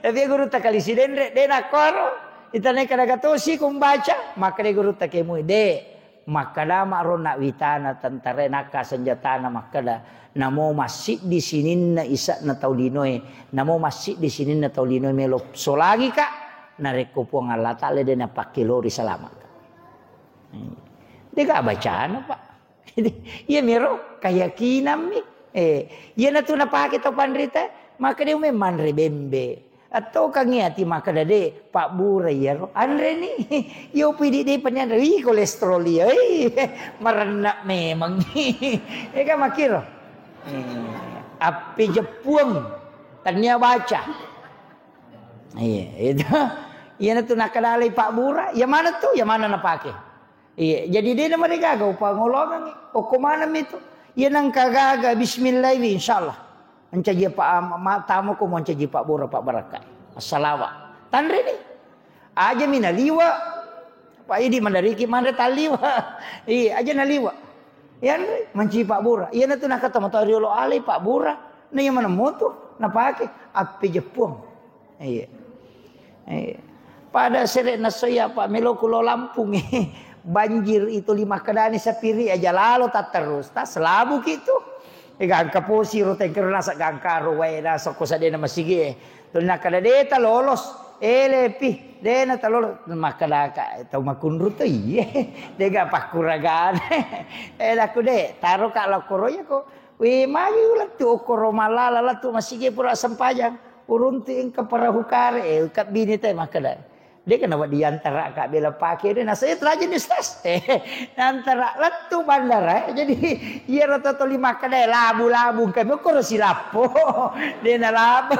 Tapi gurutta Kali Sidenreng, de nakkoro. Itane kadaga tosi kumbaca, makkeda gurutta kemui, de. Makkedama ro na witana tentarae nakka senjatana makkeda, "Namo massiddi sininna ise'na tau linoe, namo massiddi sininna tau linoe melo solangika, narekko Puang Allah Ta'ala de napakkelori salamaka." Dega bacana, Pak. Iya miro keyakinammi. Eh, iyanatu napake tau panrita, makkeda ume manre bembe. Attokangngi ati makkeda, "De, pabbura iyaro." Anreni. Iyo pidi de panianre. Ih, kolesterol iya. Ih, marenna memang. Ega makkiro. Eh, appe jeppuang. Tania baca. Iya, itu. Iyanatu nakkedalai pabbura. Iya mana tu? Iya mana napake? Iya, jadi de namarigaga upangolongengngi. Okko maneng mitu. Iya nengka gaga bismillah wi, insyaallah. Mancaji pa-, ma-, tamu ko mancaji pabbura pabbarakka. Assalawa. Tanre ni. Aja mi naliwa. Pak Idi mandariki manre taliwa. Iya, aja naliwa. Iya, mancaji pabbura. Iya natu nakata mata riolo alai pabbura. Na iya manemmo tu napake appe jeppuang. Iya. Eh, pada sere nasso iya, Pak, meloku lo Lampung. Banjir itu lima kedani sapiri aja lalo tatterus, tas labu ki tu. Eh, gangka posi ro tengkero nasa gangka ro wae nasa ko sadena masigi. Tuli nakkeda deta lolos. Eh, lepi, dena talolos. Makkadaka tau makunru to iye. Dega pakkuragana. Eh, laku de, taro ka lokoro ya ko. Wi, magi ulettu okkoro malala lettu masigi pura sempajang. Uruntu engka perahu kare, eh, kabbini te makkeda. De kana wadi antara ka bela pake de nasa itu aja ni stas. Eh, antara lettu bandara. Eh. Jadi iya rata toli makkeda labu-labu kami okkoro silappo. De na laba.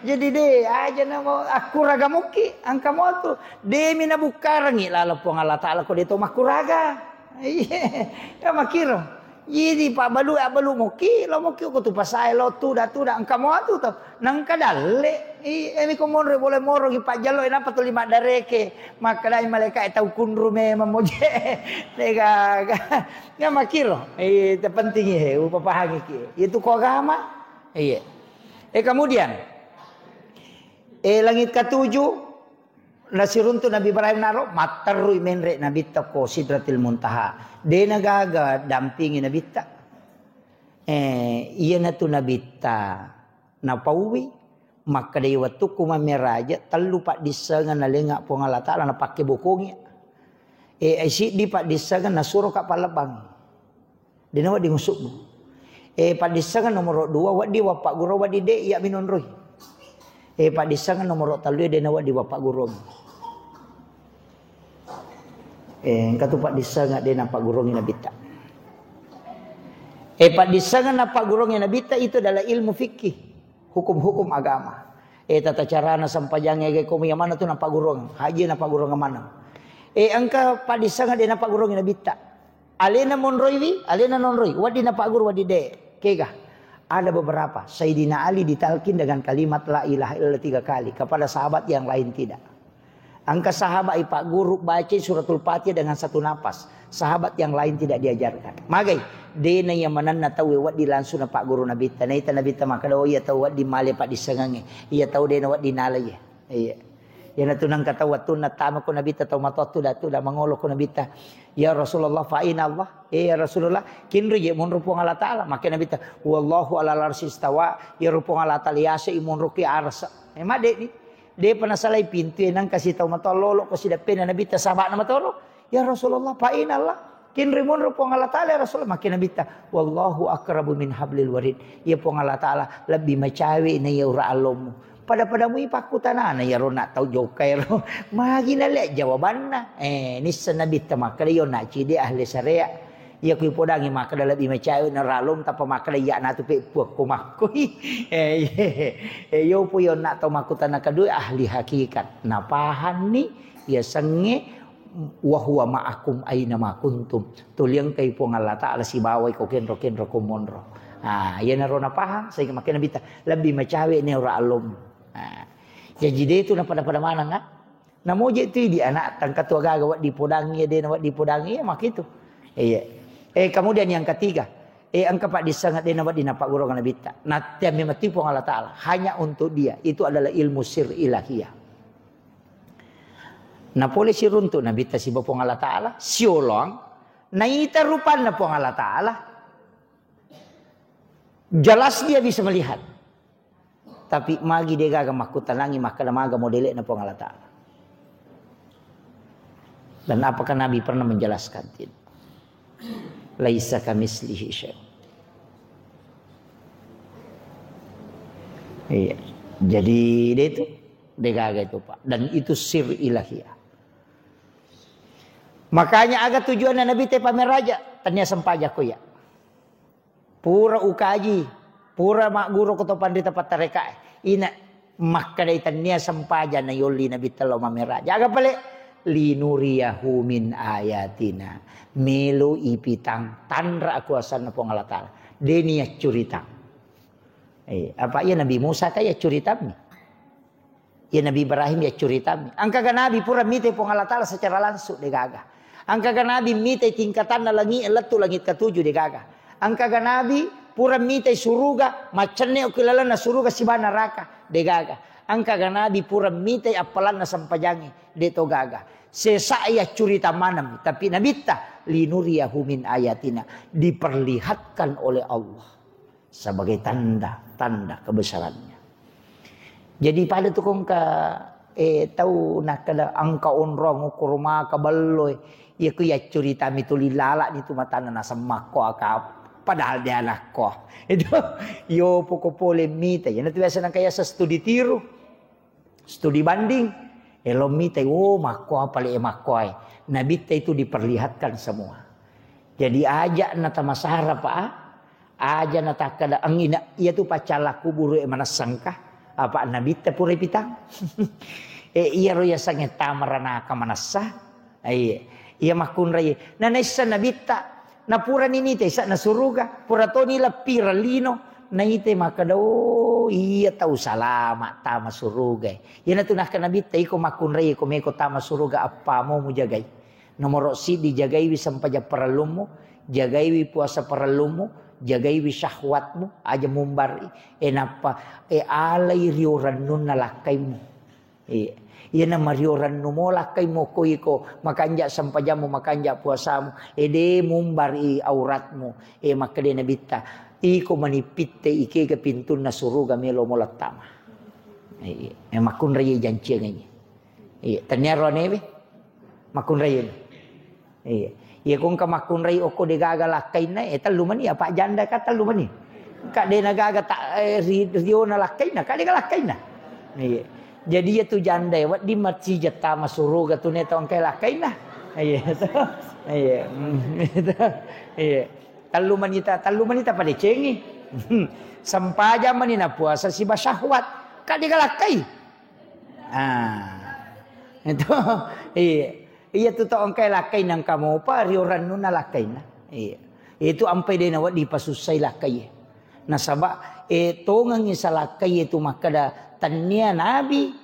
Jadi de aja namo akkuraga muki angka motu. De mi nabukkarangi lalo Puang Allah Taala ko de to makkuraga. Iya, ya makkiro. Jadi pabbalu abbalu moki, lo moki ko tu pasae lo tuda-tuda engka mo atu to. Nengka dalle. I, emi ko monro boleh moro ki pajjallo, eh, napa tuli maddareke. Makkedai malaika e tau kunru memang moje. Tega, ga. Ya makkiro. Eh, terpenting he, upapahangi ki. Itu ko agama. Iya. Eh, kemudian, eh, langit ketujuh, nasiruntu Nabi Ibrahim naro, matterrui menre Nabitta ko Sidratil Muntaha. Dena gaga dampingi Nabitta. Eh, iyanatu Nabitta napauwi, makkedai wettukku mammeraja, tellu paddissengeng nalenga Puang Allah Taala napakke bokongi. Eh, siddi paddissengeng nasuro ka pallebbangi. Dena wedding usubbu. Eh, paddissengeng nomoro dua, wedding wappagguru, wedding de, iya minonroi. Eh, paddissengeng nomoro tellu, dena wedding wappagguru. Eh, engka tu paddissengeng dena pagguruangi Nabitta. Eh, paddissengeng na pagguruangi Nabitta itu adalah ilmu fikih, hukum-hukum agama. Eh, tata carana sempajang ega komi yang mana tu na pagguruang, haji na pagguruang mana. Eh, engka paddissengeng dena pagguruangi Nabitta. Alena monroiwi, alena nonroi, wedding napagguru, wedding de. Kega? Ada beberapa. Sayyidina Ali ditalkin dengan kalimat la ilaha illallah tiga kali. Kepada sahabat yang lain tidak. Engka sahabat ipagguru baca suratul Fatihah dengan satu napas. Sahabat yang lain tidak diajarkan. Magai, dena iya manenna tau wedding langsung napagguru Nabitta. Naita Nabitta makkeda, oh iya tau wedding male paddissengengnge. Iya tau dena wedding nalai. Iya. Iyanatu nengka tau wettunna tama ko Nabitta tau matoa tuda-tuda mangolo ko Nabitta. Ya Rasulullah, fa aina Allah? Eh, ya Rasulullah, kinro je monro Puang Allah Taala. Makke Nabitta, wallahu ala arsi istawa, ya Puang Allah Taala yase i monro ki arsa. Eh, madde ni. De pernah salai pintu e nengka si tau matoa lolo ko sidappena Nabitta sahabana matoro. Ya Rasulullah, fa aina Allah? Kinri monro Puang Allah Taala ya Rasulullah. Makke Nabitta, wallahu akrabu min hablil warid. Ya Puang Allah Taala lebih macawe na ya ura allommu. Pada-pada mui pakkutanana ya rona tau jokka ero. Magi na le jawabanna. Eh, nissa Nabitta makkeda yo na cide ahli syariat. Ya kui podangi makkeda lebih macawe na ralom tapa makkeda ya natu pe puakko makkoi. Eh, eh, yo po yo na tau makkutana kedua ahli hakikat. Napahanni ya senge wa huwa ma'akum aina ma kuntum. Tuli engkai Puang Allah Taala sibawai ko kenro-kenro ko monro. Ah, iyanaro napahang, sehingga makkeda Nabitta, lebbi macawe ne ura allommu. Ah. Jaji de tu napada-pada maneng, ah. Namoje tu di anak tangka tua gaga waddi podangi, de na waddi podangi, ya makitu. Iya. Eh, kemudian yang ketiga, eh, engka paddissengeng de na waddi napaggurung Nabitta. Nattiammi mati Puang Allah Taala, hanya untuk dia. Itu adalah ilmu sir ilahiyah. Napole siruntu Nabitta siba Puang Allah Taala, siolong, naita rupanna Puang Allah Taala, jelas dia bisa melihat. Tapi magi de gaga makkutanangi makkeda maga modele'na Puang Allah Taala. Dan apakah Nabi pernah menjelaskan? Tidak. Laisa kamislihi syai'. Iya. Jadi de itu de gaga itu, Pak. Dan itu sir ilahiyah. Makanya aga tujuanna Nabi te pameraja, tania sempajako ya. Pura ukaji, pura magguru ko to panrita pattarekae. Ina makkedai tania sempajang na yolli Nabi tello mameraja. Aga pale Linuriyahu min ayatina. Melo ipitang tanra akuasanna Puang Allah Ta'ala. Deni yaccuritang. Eh, apa iya Nabi Musa ka yaccuritammi? Iya Nabi Ibrahim yaccuritammi. Angkaga Nabi pura mitai Puang Allah Ta'ala secara langsung, degaga. Angkaga Nabi mitai tingkatanna langi lettu langit katuju, degaga. Angkaga Nabi pura mitai suruga, maccenne okki lalenna suruga siba neraka, degaga. Angkaga Nabi pura mitai appalanna sempajangnge, de to gaga. Sesa yaccurita maneng, tapi Nabitta, linuriyahu min ayatina, diperlihatkan oleh Allah sebagai tanda-tanda kebesarannya. Jadi pada tu kongka, eh, tau nakkeda engka onrong ukkuru maka bello, eh. Iya ku yaccuritami tuli lalani tu matanna naseng makko aka, padahal de anakko. Itu yo poko pole mita. Yana tu biasa nangka yasa studi tiru. Studi banding. Elo mitai, oh, makkoa pale e makkoae. Nabitta itu diperlihatkan semua. Jadi aja natamasara pa, aja natakkada angina, iya tu paccala kuburu e manessangka, apa Nabitta pura pitang. E iyaro yasangnge tamaranaka manessa. Iya. Iya makkunrai. Na naissa Nabitta, napurani nite sa'na suruga, pura toni leppireng lino, naite makkeda, oh, iya tau salama tama suruga. Iyanatu nakkeda Nabitta, iko makkunrai, iko meko tama suruga, appamu mujagai. Nomoro siddi, jagaiwi sempajang parellummu, jagaiwi puasa parellummu, jagaiwi syahwatmu, aja mumbari. E nappa, e alai rio rennunna lakkaimu. Iya. Iyana mario rennumo lakkai mokko iko, makanja sempajammu, makanja puasamu, ede mumbari auratmu, e makkede Nabitta, iko manipitte ikega pintunna suruga melo mo lattama. Iya. E makkunrai janciangengngi. Iya, tenniaro anewe. Makkunrai. Iya. Iya, ko engka makkunrai okko de gaga lakkainna, eh, tellu mani, apa janda ka tellu mani. Ka de na gaga ta, eh, ri, riona lakkainna, ka de ga lakkainna. Iya. Jadi iya tu janda e, wedding macija tama suruga tu ne tau engka lakkainna. Iya. Iya. Hmm, itu. Iya. Tellu mani ta, tellu mani ta padecengi. Sempajang mani na puasa siba syahwat. Ka de ga lakkai. Ah. Itu, iya. Iya tu tau engkai lakkai nangka mopa rio rennunna lakkainna. Iya. Itu ampai de nawedding pasussai lakkai. Nasaba, eh, tongengi salakkai itu makkeda tennia nabi,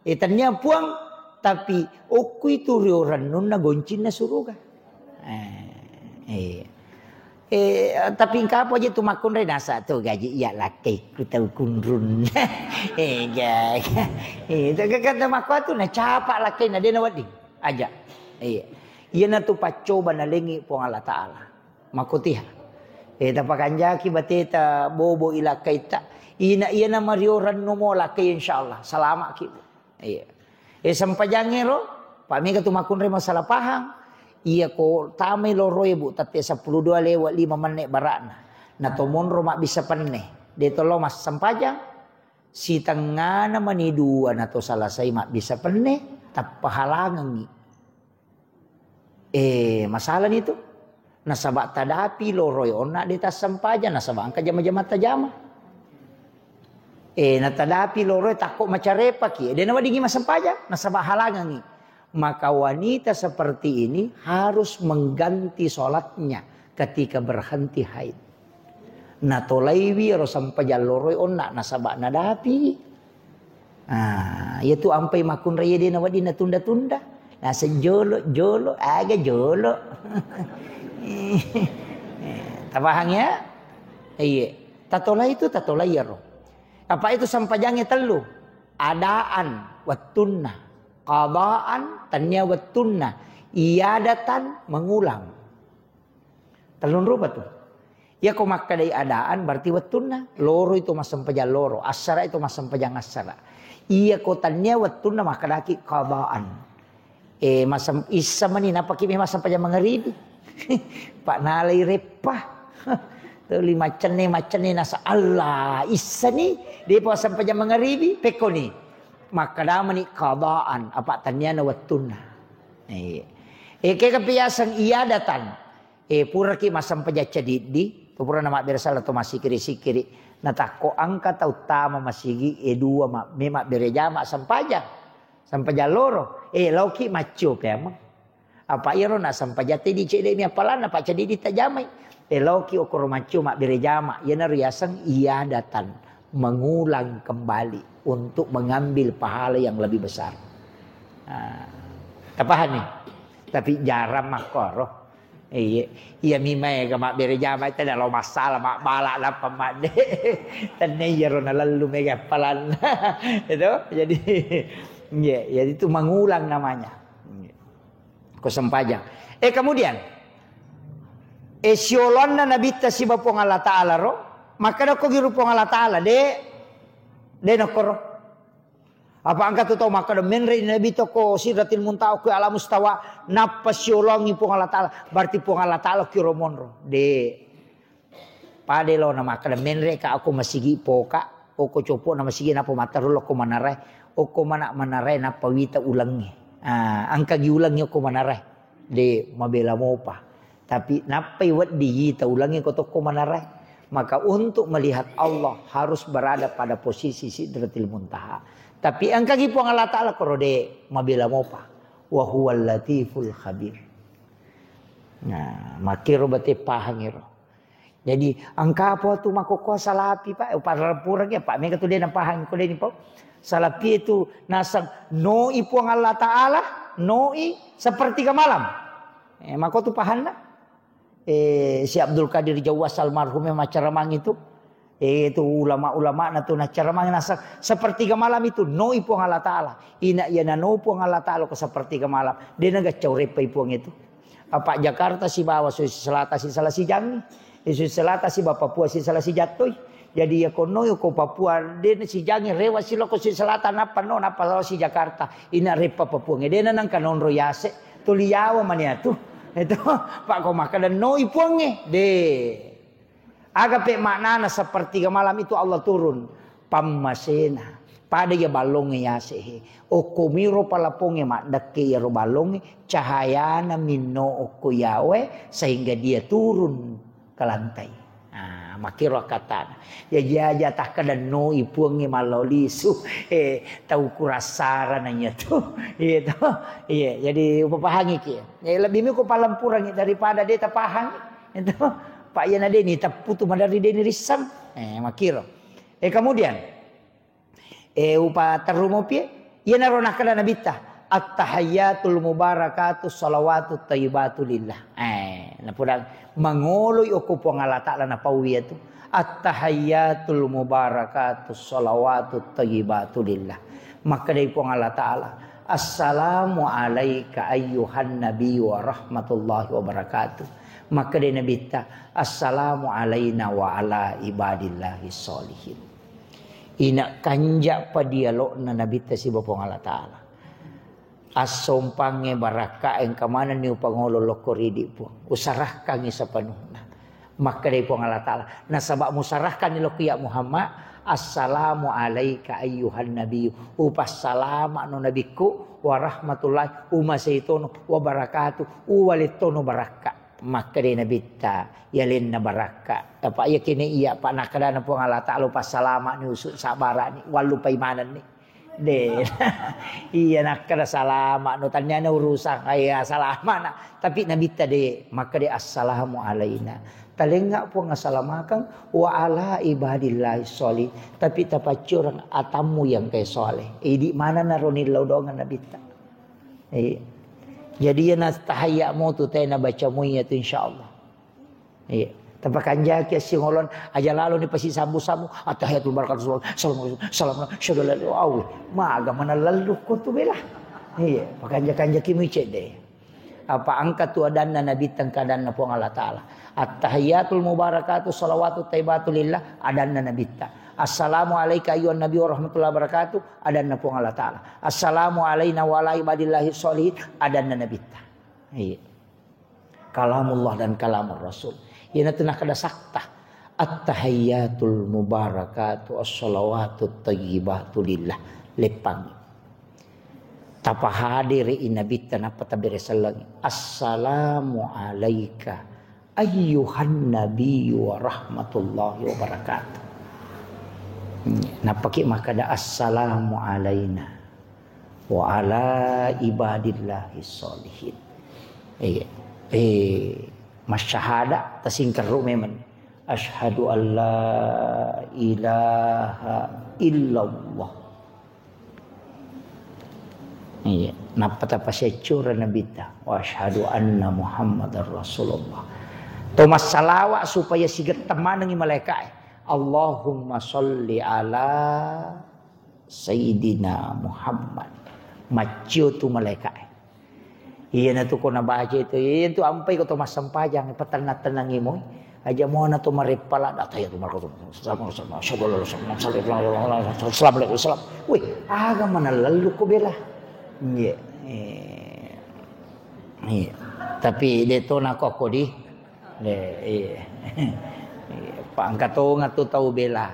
eh, tennia puang, tapi okku itu rio rennunna goncinna suruga. Eh, iya. Eh, tapi engka apa aja tu makkunrai nasa tu gaji iya lakkai ku tau kunrun. Eh, ga, ga. Eh, tu kata makko tu na capa lakkai na de na wedding. Aja. Iya. Iyana tu paccoba nalengi Puang Allah Ta'ala. Makkotiha. Eh, tapakanjaki bateta bobo i lakkaita. Ina iyana mario rennu mo lakkai insyaallah. Salamaki. Iya. Eh, sempajangngero, pa mega tu makkunrai masalah pahang. Iya ko tamai loroe, Bu, tette seppulo dua lewat lima menit barakna. Na to monro mabbissa penne. De to lo massempajang. Sitengngana mani dua na to salasai mabbissa penne, tappa halangengngi. Eh, masalani tu. Nasaba tadapi loroi onna de tassempajang, nasaba engka jama-jama tajama. Eh, na tadapi loroi takko macarepaki, de naweddingi massempajang, nasaba halangangi. Maka wanita seperti ini harus mengganti sholatnya ketika berhenti haid. Natolaiwi ero sempajang loroi onna, nasaba nadapi. Ah, iya tu ampai makkunrai de nawedding natunda-tunda. Naseng jolo, jolo, aga jolo. Tapahang ya? Iya. Tatolai itu, tatolai ero. Apa itu sempajangnge tellu? Adaan wettunna, qadaan tennia wettunna, iadatan mengulang. Tellung rupa tu. Iya ko makkedai adaan berarti wettunna, loro itu massempajang loro, assara itu massempajang assara. Iya ko tennia wettunna makkedaki qadaan. Eh, masem-, issa mani napaki memang sempajang mangaribi. Pak nalai reppa. Tuli maccenne, maccenne nasa Allah, issa ni, depa sempajang mangaribi, pekkoni. Makkadamani qadaan, apa tenniana wettunna. Eh, eh, kega piaseng iadatan. Eh, puraki massempajang cadiddi, to purana mabbere sala to massikiri-sikiri. Natakko engka tau tama masigi, eh, dua ma-, me mabbere jama sempajang. Sempajang loro, eh, laoki maccio peameng. Apa iyaro na sempajang tedi cedde mi appalanna, apa ceddi ditajamai. Eh, laoki okoro maccio mabbere jama, iyanaro yaseng iadatan, mengulang kembali untuk mengambil pahala yang lebih besar. Nah, tapahami? Tapi jarang makkoro. Iya, iya mi maega mabbere jama, tena lo masalah, mabbala, nappa madde. Tenne iyaro nalellu mega appalanna. Itu, jadi, iya, jadi itu mengulang namanya. Iya. Ko sempajang. Eh, kemudian, eh, siolonna Nabitta siba Puang Allah Ta'ala ro, makkeda ko giru Puang Allah Ta'ala, de, de nokkoro. Apa engka tu tau makkeda, menre Nabi to ko Sidratil Muntaha, ko Alam Mustawa, nappa siolongi Puang Allah Ta'ala, berarti Puang Allah Ta'ala kiro monro. De. Pade lo na makkeda, menre ka okko masigi poka, okko copo na masigi nappa matteru lo ko manarae, okko mana manarae nappa wita ulengnge. Ah, engka gi ulengnge okko manarae. De, mabela mopa. Tapi nappai wedding yita ulengnge ko tokko manarae. Maka untuk melihat Allah harus berada pada posisi Sidratil Muntaha. Tapi engka gi Puang Allah Ta'ala koro de, mabela mopa. Wa huwal latiful khabir. Nah, makkiro bate pahang iro. Jadi, engka apa tu makkokkoe salapi, Pak? Uparang-purang ya, Pak. Mega tu de napahang, ko de ni, Pak. Salapi itu nasang noi Puang Allah Ta'ala, noi sepertiga malam. Eh, mako tu pahanna. Eh, si Abdul Qadir Jawas almarhum yang maccaramang itu. Eh, itu ulama-ulama na tu naccaramang nasang sepertiga malam itu noi Puang Allah Ta'ala. Ina iya nano Puang Allah Ta'ala ko sepertiga malam. De nagaccau reppai Puang itu. Apa Jakarta sibawa Sulawesi Selatan sisala sijangi. Eh, Sulawesi Selatan sibawa Papua sisala sijattoi. Jadi ya kono ko Papua de sijangi rewa siloko Sulawesi Selatan nappa no nappa lao si Jakarta. Ina reppa Papua nge de nangka nonro yase. Tuli yawa mani atu. Itu Pak ko makkeda noi Puangnge. De. Aga pe maknana sepertiga malam itu Allah turun pammasena. Pada ya ballongnge yasehe. Okko miro palapongnge maddekke iyaro ballongnge cahayana minno okko yawe sehingga dia turun ke lantai. Ah, makkiro akkatana. Ya jaja takkeda noi Puangnge mallau lisu. Eh, tau kurassarana iya tu. Iya to. Iya, jadi upapahangi ki. Eh, lebih mi ko palempurangi daripada de tapahangi. Itu. Pak iyana de ni teppu tu maderri de ni risseng. Eh, makkiro. Eh, kemudian, eh, upaterru mopi e. Iyanaro nakkeda Nabitta, "At-tahiyyatul mubarakatu shalawatut thayyibatu lillah." Eh, napodang mangoloi okko Puang Allah Ta'ala napaui iyatu. "At-tahiyyatul mubarakatu shalawatut thayyibatu lillah." Makkedai Puang Allah Ta'ala, "Assalamu alaika ayyuhan nabiyyu wa rahmatullahi wa barakatuh." Makkedai Nabitta, "Assalamu alaina wa ala ibadillahi sholihin." Ina kanja pa dialogna Nabitta siba Puang Allah Ta'ala. Assompangnge barakka engka manenni upangolo lokko ridi Puang. Usarahkangi sepenuhna. Makkedai Puang Allah Ta'ala, nasaba musarahkanni lokko ya Muhammad, "Assalamu alaika ayyuhan nabiyyu." Upassalama'no nabikku, wa rahmatullahi, umasei tono, wa barakatuh, uwalettono barakka. Makkedai Nabitta, yalenna barakka. Apa iya kene iya, Pak, nakkedana Puang Allah Ta'ala, upassalama'ni, usu sabara'ni, wallupai manenni. De. Iya nakkeda salama'no, tanniana urusan, iya salama'na. Tapi Nabitta de, makkeda assalamu alaina. Talengnga Puang assalamakeng wa ala ibadillahi sholih. Tapi tapaccioreng atammu yang kai soleh. Idi manenna ro nillau doangeng Nabitta. Iya. Jadi iyana tahayya mo tu tena baca muiya tu insyaallah. Iya. Tapakanjaki assingolon aja lalo ni pasi sambu-sambu attahiyatul barakatuh salam salam salam syadu la ilaha illallah. Maga mana lalu ko tu bela. Iya, pakanja-kanjaki mu cedde. Apa engka tu adanna Nabitta engka adanna Puang Allah Ta'ala. Attahiyatul mubarakatuh salawatut taibatu lillah adanna Nabitta. Assalamu alaika ayyuhan nabi wa rahmatullahi wabarakatuh adanna Puang Allah Ta'ala. Assalamu alaina wa ala ibadillahi sholihin adanna Nabitta. Iya. Kalamullah dan kalamur Rasul. Iyanatu nakkeda sakta. Attahiyatul mubarakatu assalawatut tayyibatu lillah. Leppangi. Tapahadere i Nabitta nappa tabere sellengi. Assalamu alaika ayyuhan nabiyyu wa rahmatullahi wa barakatuh. Nappaki makkeda assalamu alaina. Wa ala ibadillahi sholihin. Iya. Eh, masyahada tasingkerru memang. Asyhadu an la ilaha illallah. Iya, nappa tapaseccu ra Nabitta, "Wa asyhadu anna Muhammadar Rasulullah." To massalawa supaya sigetteng manengi malaika'e. "Allahumma sholli ala Sayyidina Muhammad." Maccio tu malaika'e. Iyanatu ko nabaca itu, iyanatu ampai ko to massempajang, patenna-tennangi moi. Aja muana to mareppa ladda, taya tu marko tu. Assalamualaikum, assalamualaikum, assalamualaikum. Wih, aga mana lalu ko bela. Iya. Eh, iya. Tapi de to nako kodi. De, iya. Iya. Pangkatonga tu tau bela.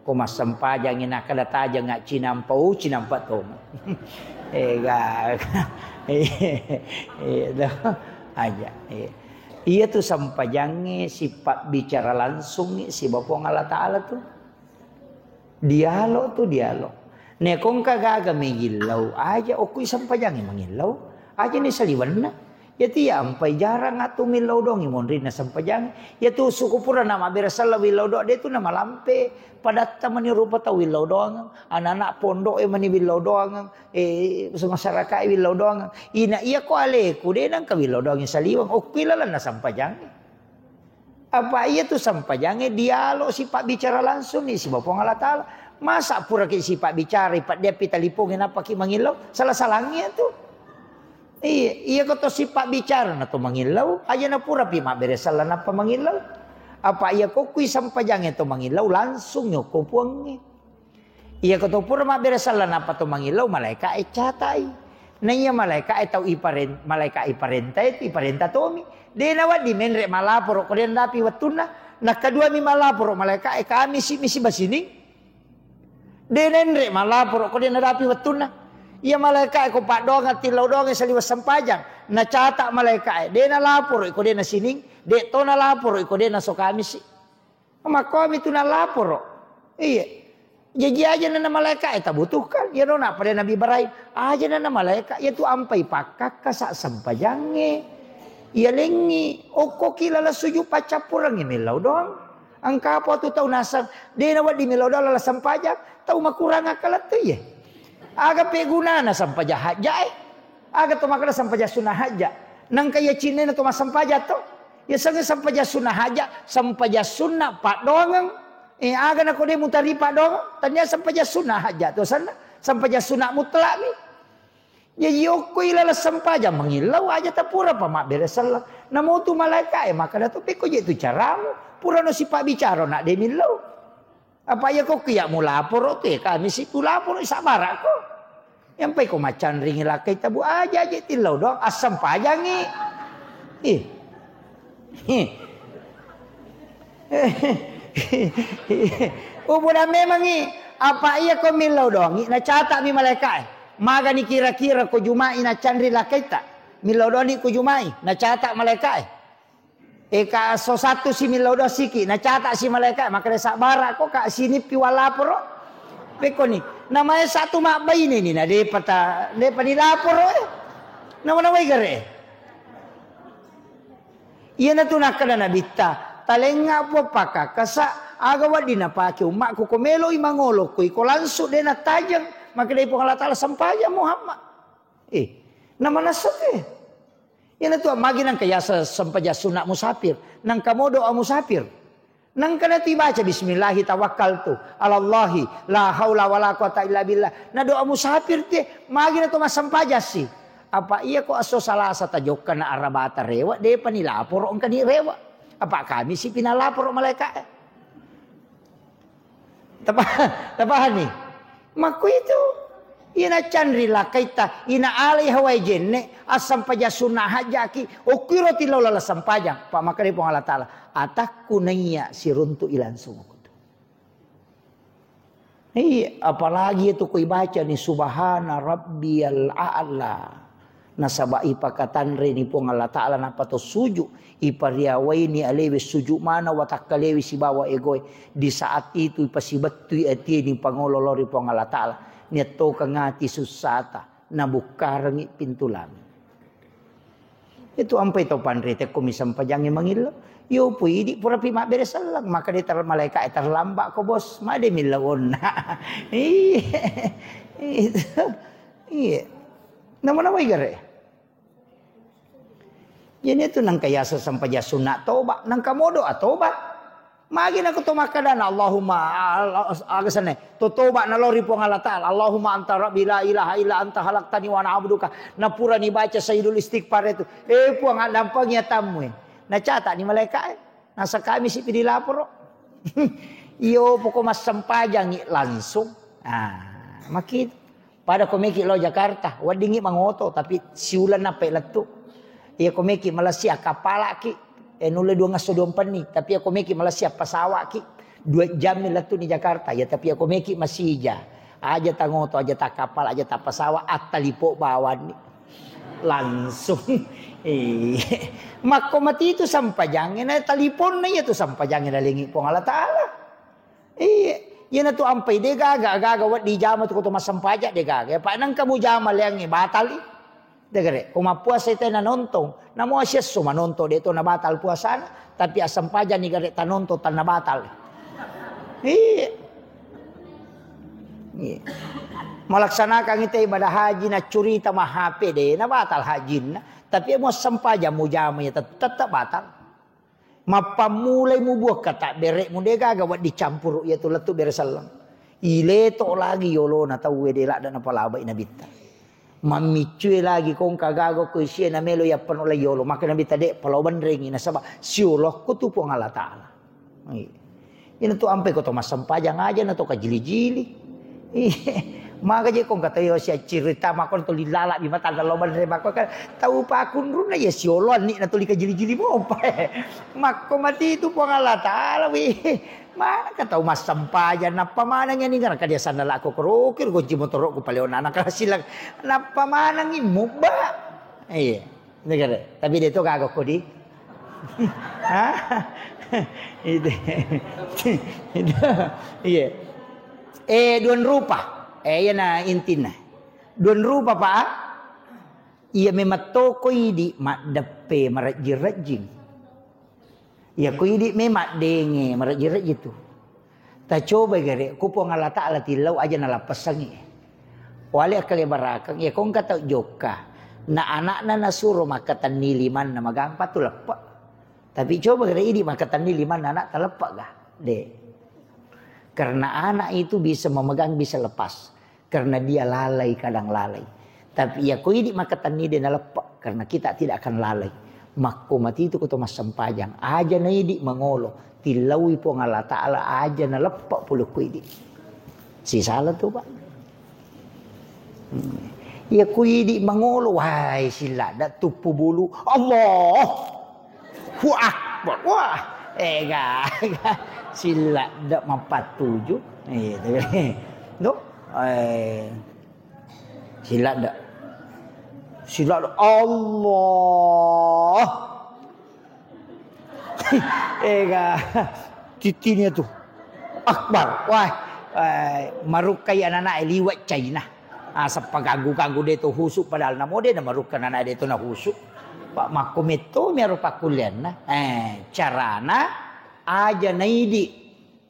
Ko massempajangngi nakkeda tajeng cinampa, oh, cinampa tong. Ega. Iya, iya, do. Aja. Iya. Iya tu sempajangnge sipabbicara langsung siba Puang Allah Ta'ala tu. Dialog tu dialog. Nekongka gaga megillau aja okui sempajangnge mangillau. Aja ni saliwenna. Iyatu iya ampai jarang atu millau doangngi monrinna sempajang. Iyatu suku purana mabbere selleng willau doang, de tu namalampe. Padatta mani rupa tau willau doangeng, anak-anak pondok e mani willau doangeng, eh, masyarakat e willau doangeng. Ina iya ko aleku de nangka willau doangngi saliweng, okui lalenna sempajang. Apa iya tu sempajangnge dialog sipabbicara langsung ni siba Puang Allah Ta'ala. Masa puraki sipabbicara, ipaddeappi talipongnge nappaki mangillau, salah-salangngi tu. Iya, iya ko to sipabbicara na to mangillau, aja na purapi mabbere selleng nappa mangillau. Apa iya ko kui sempajangnge to mangillau, langsung yokko puangnge. Iya ko to pura mabbere selleng nappa to mangillau, malaika'e catai. Na iya malaika'e tau iparen-, malaika iparenta itu, iparenta tomi. De nawedding menre malaporo ko de nadapi wettunna. Nakkaduami malaporo malaika'e, Kamisi mi siba sining. De nenre malaporo ko de nadapi wettunna. Iya malaika'e ko paddoangeng tillau doangnge saliweng sempajang, nacata malaika'e, de nalaporo ko de nasining, de to nalaporo ko de naso Kamisi. Makkomi tu nalaporo. Iya. Jaji aja nana malaika'e tabutuhkan. Iya no nappa de Nabi Ibrahim, aja nana malaika, iya tu ampai pakkakkasa sempajangnge. Iya lengngi, okkoki lala sujud paccappurengngi millau doang. Engka apa tu tau naseng, de nawedding millau doang lala sempajang, tau makurang akkalettu iye. Aga pegunana sempajang hajja'e? Aga to makkeda sempajang sunnah hajja? Nangka iya cinnena to massempajang to. Iya sengnge sempajang sunnah hajja, sempajang sunnah paddoangeng. Eh, aga nako de mutari paddoangeng? Tania sempajang sunnah hajja to senna. Sempajang sunnah mutlak mi. Jaji okko ilala sempajang mangillau aja tapura pa mabbere selleng. Namo tu malaika e makkeda to pekko je tu caramu. Purano sipabbicara na de millau. Apa iya ko kiya mulaporo tu, eh, kami situ laporo, sabarakko. Yampai ko maccanringi lakkai tabu aja je tillau doang, assempajangi. Ih. Ih. Ubuna memangi, apa iya ko millau doangi, nacatami malaika e. Magani kira-kira ko jumai naccanri lakkaita. Millau doangi ko jumai, nacata malaika e. Eka so satu si millau doang siki, nacata si malaika, makkeda sabarakko ka sinippi walaporo. Pekkoni, namae satu mabbaine ni, na depa ta, depa ni laporo e. Nama-namai gare. Iyanatu nakkeda Nabitta, talengnga Puang pakkakkasa, aga wedding napake ummakku ko meloi mangolo ko iko langsung de nattajeng, makkedai Puang Allah Ta'ala, sempajang Muhammad. Eh, namanessa te. Iyanatu magi nangka yaseng sempajang sunna musafir, nangka mo doa musafir. Nangka natu ibaca bismillahi tawakkaltu alallahi la haula wala quwata illa billah. Na doa musafir te, magi nato massempajang si. Apa iya ko esso Salasa tajokka na arabata rewe, depa ni laporo engka ni rewe. Apa Kamisi pi nalaporo malaika e. Tapa-, tapahani? Makkuitu. Iyana canri lakkaita, ina alai hawai jenne, assampajang sunna hajjaki, okkuiro tillau lala sampajang. Pa makkeda Puang Allah Ta'ala, atakku naiya siruntu'i langsung okko tu. Iya, apalagi itu ko ibacani subhana rabbiyal a'la. Nasaba ipakatanreni Puang Allah Ta'ala, nappa to suju, ipariawaini alewe suju mana watakkalewe sibawa egoe. Di saat itu ipasibettui atieni pangolo lao ri Puang Allah Ta'ala. Niattokeng ati sussata. Nabukkarengngi pintu langit. Itu ampai to panrite ko mi sempajangnge mangillo. Yo pu idi purapi mabbere selleng, maka de ter-, malaika e terlambat ko bos, made millau onna. Iya. Itu. Iya. Nama-nama igare. Jadi itu nangka yasa sempajang sunna toba, nangka modo atoba. Magi nako to makkadana, Allahumma, al-, al-, aga senna, to toba nalori Puang Allah Ta'ala, Allahumma anta rabbi la ilaha illa anta khalaqtani wa ana abduka. Napurani baca sayyidul istighfar itu. Eh, Puang, addampengi atammu, eh. Nacatani malaika, eh. Nasa kami sipi dilaporo. Iyo, poko massempajangi langsung. Ah, maki. Pada ko meki lao Jakarta, weddingngi mangoto, tapi siulang nappai lettu. Iya ko meki Malaysia, kapalaki, eh, nulle duang esso duang penni, tapi iya ko meki Malaysia, pasawaki, dua jammi lettu ni Jakarta, ya, tapi iya ko meki Masija, aja tangoto, aja takkapala, aja tappasawa, attalipo bawanni. Langsung. Iya. Makko mati itu sampajangnge, na taliponna iya tu sampajangnge nalengi Puang Allah Ta'ala. Iya, iyanatu ampai de gaga, gaga wedding jama tu ko to massempajang de gaga. Apa nengka mujama leangnge batal i. De gare, ko mappuasa te nanontong, namo asiesso manontong de to na batal puasana, tapi assempajang ni gare tanontong tanna batal. Iya. Iya. Melaksanakan ite ibadah haji na curita ma H P de na batal hajinna, tapi mo sempajang mujama ya tet-, tetap batal. Mappammulai mubuang katabbere'mu, de gaga wedding campuru iyatu lettu bere selleng. Ileto lagi yolona tauwe de ladda napalabai nabitta. Mammiccue lagi kongka gaga ko isia namelo yappano lai yolo. Maka nabitta de palo benrengi nasaba siolokko tu Puang Allah Ta'ala. Iya. Ina tu ampe ko to massempajang aja na to kajili-jili. Iya. Maka je kong kata yo sia cerita makko to lilala bi mata lo benre makko kan tau pakunruna ya siolo anni na to lika jili-jili mopa. Makko mati tu Puang Allah Ta'ala wi. Mana ka tau massempajang nappa maneng ya ninggara ka dia sandala ko kerokir gonci motorokku paleona anak silang nappa manengi mubba. Iya. Negara. Tapi dia tu kagok kodi. Hah? Itu. Itu. Iya. Eh, duan rupa. Eh, iya na intina. Duan rupa, Pak. Iya memang toko idi maddeppe marejjing-rejjing. Iya ko idi memang denge marejjing-rejjing tu. Tacobai gare, ku Puang Allah Ta'ala tillau aja nalappessangi. Wale akkale barakeng, iya ko engka tau jokka. Na anakna nasuro makkatenni limanna magampa tu leppe. Tapi coba gare idi makkatenni limanna anak taleppa ga? De. Karena anak itu bisa memegang, bisa lepas. Karena dia lalai, kadang lalai. Tapi iya ko idi makkatenni de naleppe, karena kita tidak akan lalai. Makko mati tu ko to massempajang. Aja na idi mangolo. Tillaui Puang Allah Ta'ala aja naleppe pole ko idi. Sisala tu, Pak. Hmm. Iya ku idi mangolo, wai, siladda tuppu bulu. Allah. Hu Akbar. Wah, ega, ega. Siladda mappattuju. Iya, tapi, tuh, eh, siladda. Siladda Allah. Ega, titini tu. Akbar. Wah, eh, marukkai anak-anak liwat China. Ah, seppa ganggu-ganggu de to husu, padahal namo de na marukka anak de to na husu. Pak makko metto mi aro pakkullianna. Eh, carana aja naidi,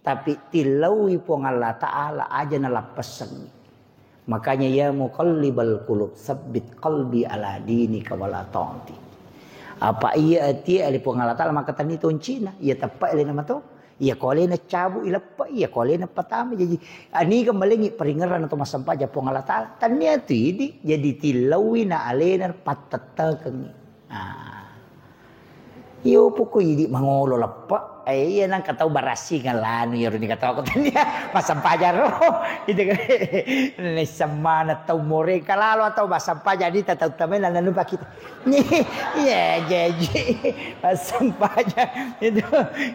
tapi tillaui Puang Allah Ta'ala aja nalappessengi. Makanya, ya muqallibal qulub, tsabbit qalbi ala dinika wala ta'ati. Apa iya atie ale Puang Allah Ta'ala makkatenni toncina, iya teppa alena mato. Iya ko alena cabu ileppa, iya ko alena patama. Jadi, aniga malengi peringeran atau massempajang Puang Allah Ta'ala. Tania tu idi, jadi tillaui na alena pattettakengi. Ah. Iyo poko idi mangolo leppa. Eh, iya nang katau barassi ngalanu iyaro ni katau aku tania. Massempajang ro. Itu kan. Naisseng maneng tau more kalalo atau massempajang di tatau tamai nanu pakita. Iya, jaji. Massempajang itu.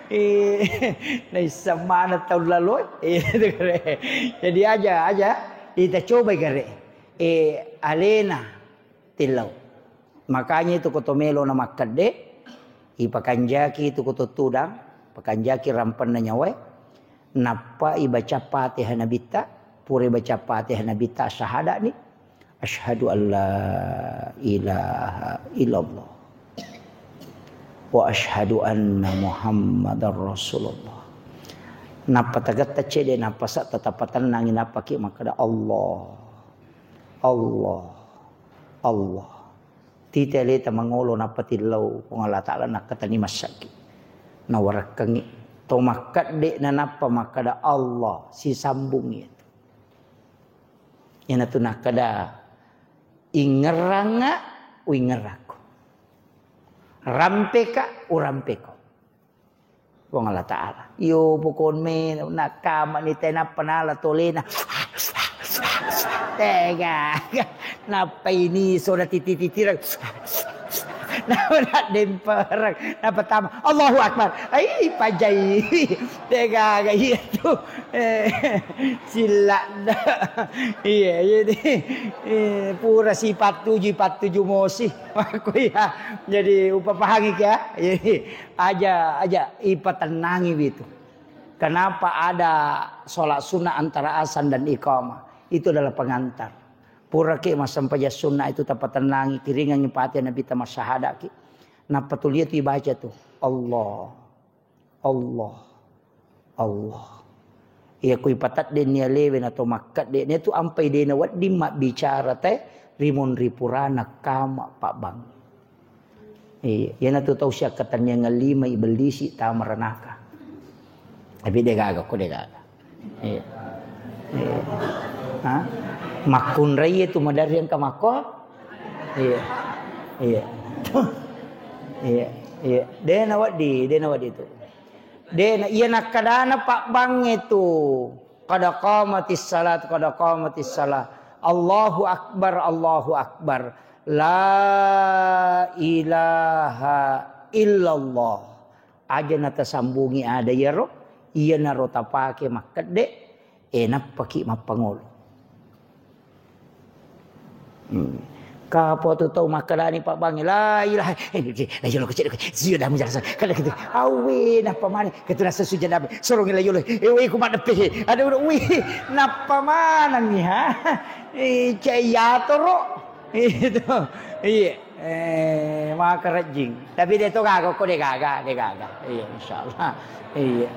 Eh, naisseng maneng tau lalo. Itu kan. Jadi aja, aja. Ita coba gare. Eh, alena. Tillau. Makanya itu ko to melo na makkedde, ipakanjaki itu ko to tudang, pakanjaki rampenna nyawae, nappa ibaca Fatihah Nabitta, pura ibaca Fatihah Nabitta syahada ni, Asyhadu an la ilaha illallah wa asyhadu anna Muhammadar Rasulullah. Nappa tagetta cede, nappa sa tetap tennangi, nappaki makkeda, Allah, Allah, Allah. Tite aleta mangolo, nappa tillau Puang Allah Ta'ala, nakkatani massakki. Nawarekkangi to makkedde, nanappa makkeda, Allah, sisambungi itu. Iyanatu nakkeda, ingerrangnga, uingerrakko. Rampeka, urampeko. Puang Allah Ta'ala. Iyo, pokon me, nakkama ni tenappa nala tolena. Tega. Nappa ini soda titi-titirang. Nappa demperang. Nappa tama. Allahu Akbar. Ai, pajai. Tega, iya tu. Eh, silla. Iya, jadi, eh, pura si pattuju, pattuju mosi. Makku ya. Jadi, upapahangi ya. Jadi, aja, aja ipatennangi itu. Kenapa ada sholat sunnah antara azan dan iqamah? Itu adalah pengantar. Puraki massempajang sunnah itu tapatennangi, kiringangi pate Nabi ta massahadaki. Nappa tulia tu ibaca tu. Allah. Allah. Allah. Iya, kui pataddenni alewe na to makkedde, ne tu ampai dena wedding mabbicara te rimon ripurana kama pabbang. Iya, iyanatu tau siakkatenniang lima ibellisi tama ranaka. Tapi de gaga ko, de gaga. Iya. Iya. Ha? Makkunrai itu madari engka makko? Iya. Iya. Iya. Iya. De na weddi, de na weddi tu. De na, iya nakkadana pabbang itu. Qad qamatis salat, qad qamatis salah. Allahu Akbar, Allahu Akbar. La ilaha illallah. Aja natasambungi ada iyaro, iyanaro tapake makkedde, e, nappaki mappangolo. Hmm. Kapo tu tau makkedani pabbangi, la ilaha, eh, eh, la ilaha, sujud, sujud, kada gitu. Awe, nappa mani, ketu nasa sujud, sorongi la ilaha, eh, weh, ku maddeppe, ada udah, wih, nappa manangi, ha? Eh, cai yatoro. Itu. Iya. Eh, maka rejjing. Tapi de to gaga, ko de gaga, de gaga. Iya, insyaallah. Iya.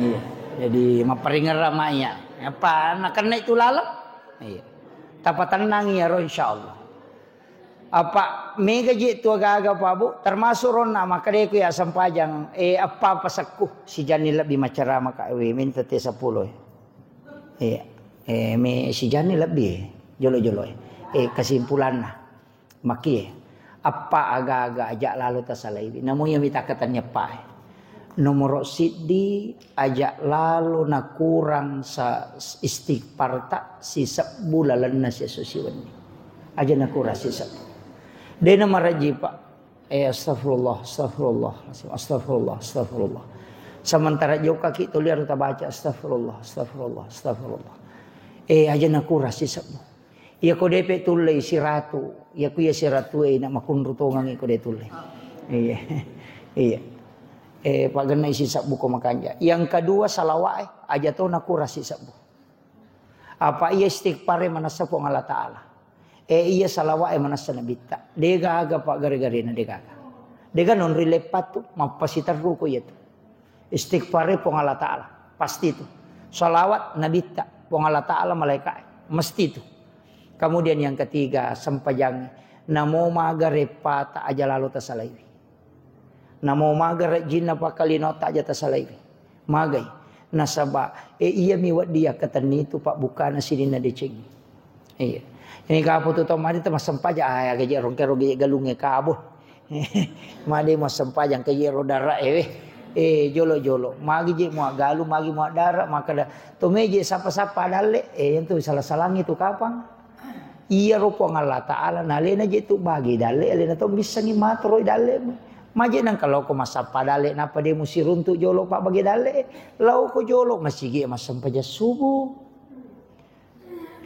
Iya. Jadi, mapparingerra maiya. Apa nakenna itu laleng? Iya. Tapatennang iyaro, insyaallah. Apa mega je tu gaga, Pak Bu, termasuk ronna makkedeku ya sempajang, eh, apa pasekku sijanni lebbi macerama ka, we, minta te sepuluh. Iya. Eh, me sijanni lebbi, jolo-jolo. Eh, kesimpulanna. Makkie, eppa aga-aga aja lalo tasalaiwi. Namo iya mita katanya eppa. Nomoro siddi, aja lalo nakurang sa istighfar ta sisebbu lalenna siesso siwenni. Aja nakurang sisebbu. Dena maraji, Pak. Eh, astagfirullah, astagfirullah, astagfirullah, astagfirullah. Sementara jokaki tuli harus tabaca astagfirullah, astagfirullah, astagfirullah. Eh, aja nakurang sisebbu. Iya ko depe tullei siratu, iya ku iya siratu e na makunru tongang iko de tullei. Iya. Iya. Eh, paggenna isi sabbu ko makanja. Yang kedua, salawat e, aja to nakurang sisebbu. Apa iya istighfar e manassa Puang Allah Ta'ala. Eh, iya salawat e manassa Nabitta. De gaga, Pak, gare-garena de gaga. De gaga nonri leppatu, mappasiterru ko iya tu. Istighfar e Puang Allah Ta'ala, pasti tu. Salawat Nabitta, Puang Allah Ta'ala, malaika e, mesti tu. Kemudian yang ketiga, sempajang. Namo maga reppata aja lalo tasalaiwi. Namo maga rejjinna pakkalinota aja tasalaiwi. Magai. Nasaba, eh, iya mi weddi yakkatenni tu pabbukana sininna deceng. Iya. Ini kapo tu tau mani temassempajang, ah, gaji rongke-rongke galunge kabo. Made massempajang ke iyaro dara e, weh. Eh, jolo-jolo. Magi je muaggalu, magi muaddara, makkeda, to meje sapa-sapa dalle, eh, itu salah-salangi tu kapang. Iyaro Puang Allah Ta'ala, nalena je tu bagi dalle, alena to missengi matoro dalle. Maje nang kalau ko massappa dalle, napa de musiruntu jolo pa bagi dalle, lao ko jolo masigi massempajang subuh.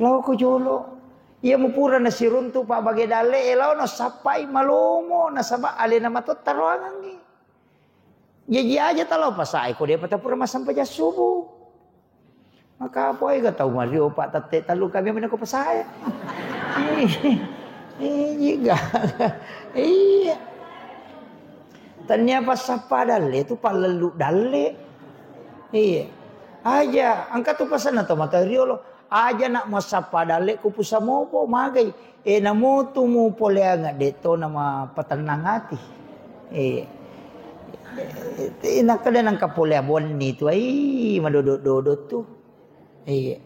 Lao ko jolo. Iya mupura nasiruntu pa bage dalle e, lao nasappai malomo nasaba alena matotta roangangngi. Jaji aja talo pasai ko depa tapura massempajang subuh. Maka apa ega tau mario, Pak, tette tellu kami menako pesae. Iya. Iya. Tania passappa dalle tu pallellu dalle. Iya. Aja, engka tu pasanna to mata riolo. Aja nak massappa dalle ku pusamopo magai. Eh, namutu mu poleang de to nama patennang ati. Eh, eh, nakkeda nangka pole abonni tu, ai, madodo-dodo tu. Iya.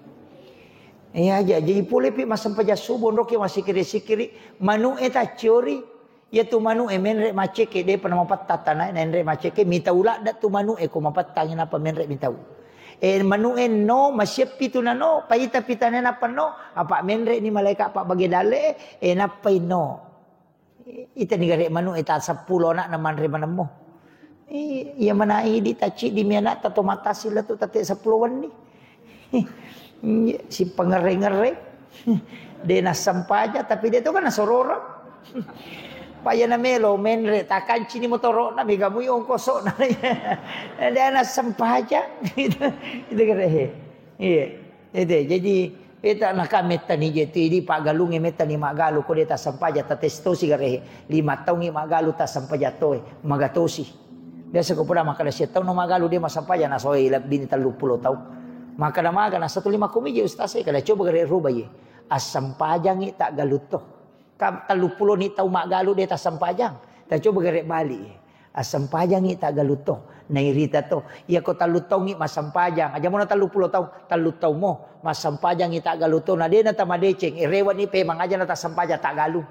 Iya, aja, jadi pole pi massempajang subuh, onroki massikiri-sikiri, manu e tacciori, iya tu manu e menre macceke, depa namapatta tanae, naenre macceke, mitau ladda tu manu e ko mapattangi napa menre mitau. E, manu e no, masieppi tu nano, paita pitane napa no, apa menre ni malaika pa bage dale, e, nappai no. Itani gare manu e ta seppulo anakna manre manemmo. I-, iya mana idi tacciddi mi anakta to matasi la tu tate seppulo wenni. Iya, si pangerre-ngerre. De nassempajang, tapi de to kan nasororang. Paya na melo menre, takancini motoro'na, mega mui ongkoso'na. De nassempajang. Itu, itu gare he. Iya. Ede, jadi, eta naka mettani je tu idi paggalungnge mettani maggalu ko de tassempajang, tates tosi garehe. Lima taungngi maggalu tassempajang toe, magatosi. Biasa ko poda makkeda sia taunno maggalu de massempajang, nasoe lebbini telluppulo taung. Makkeda maga na satu lima kumi je ustaz e, kada coba gare ruba ye. Assempajangngi taggalu to. Ka-, telluppulo ni tau maggalu de tassempajang. Tacoba gare bali. Assempajangngi taggalu to. Nairita to. Iya ko tellu taungngi massempajang. Aja mono telluppulo taung, tellu taung mo. Massempajangngi taggalu to. Na de na tamadeceng. Irewani pemang aja na tassempajang taggalu.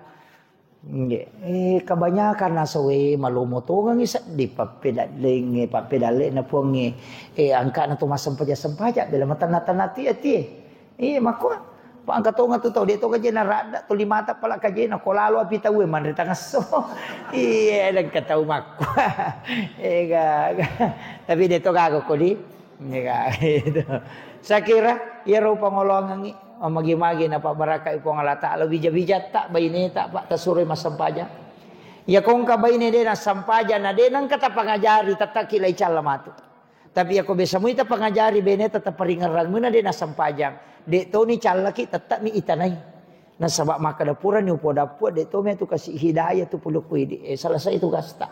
Nggih. Eh, kebanyakan nasoe malomo tongengi seddi pappedallengnge, pappedalle'na puangnge. Eh, angkana to massempajang-sempajang. Bela matanna-tanna tie-tie. Iya, makkua. Pa engka tonga tu tau, de to kajena radda, tuli mata pala kajena, ko lalo api tau e manre tangesso. Iya, dan engka tau makkua. Ega, ega. Tapi de to gaga kodi. Ega, itu. Saya kira, iya ro pangoloangengi, magi-magi na pabarakai Puang Allah Ta'ala, wija-wijatta, baineta, Pak, tasuroi massempajang. Iya kongka baine de nassempajang, na de nengka tapangajari, tattaki lai calla matu. Tapi iyako besa mui tapangajari beneta, taparingerrang muna de nassempajang. De toni callaki, tettami itanai. Nasaba makkeda purani upoda Puang, de tomi tu kasi hidayah tu pulukku idi. Eh, selesai tugasta.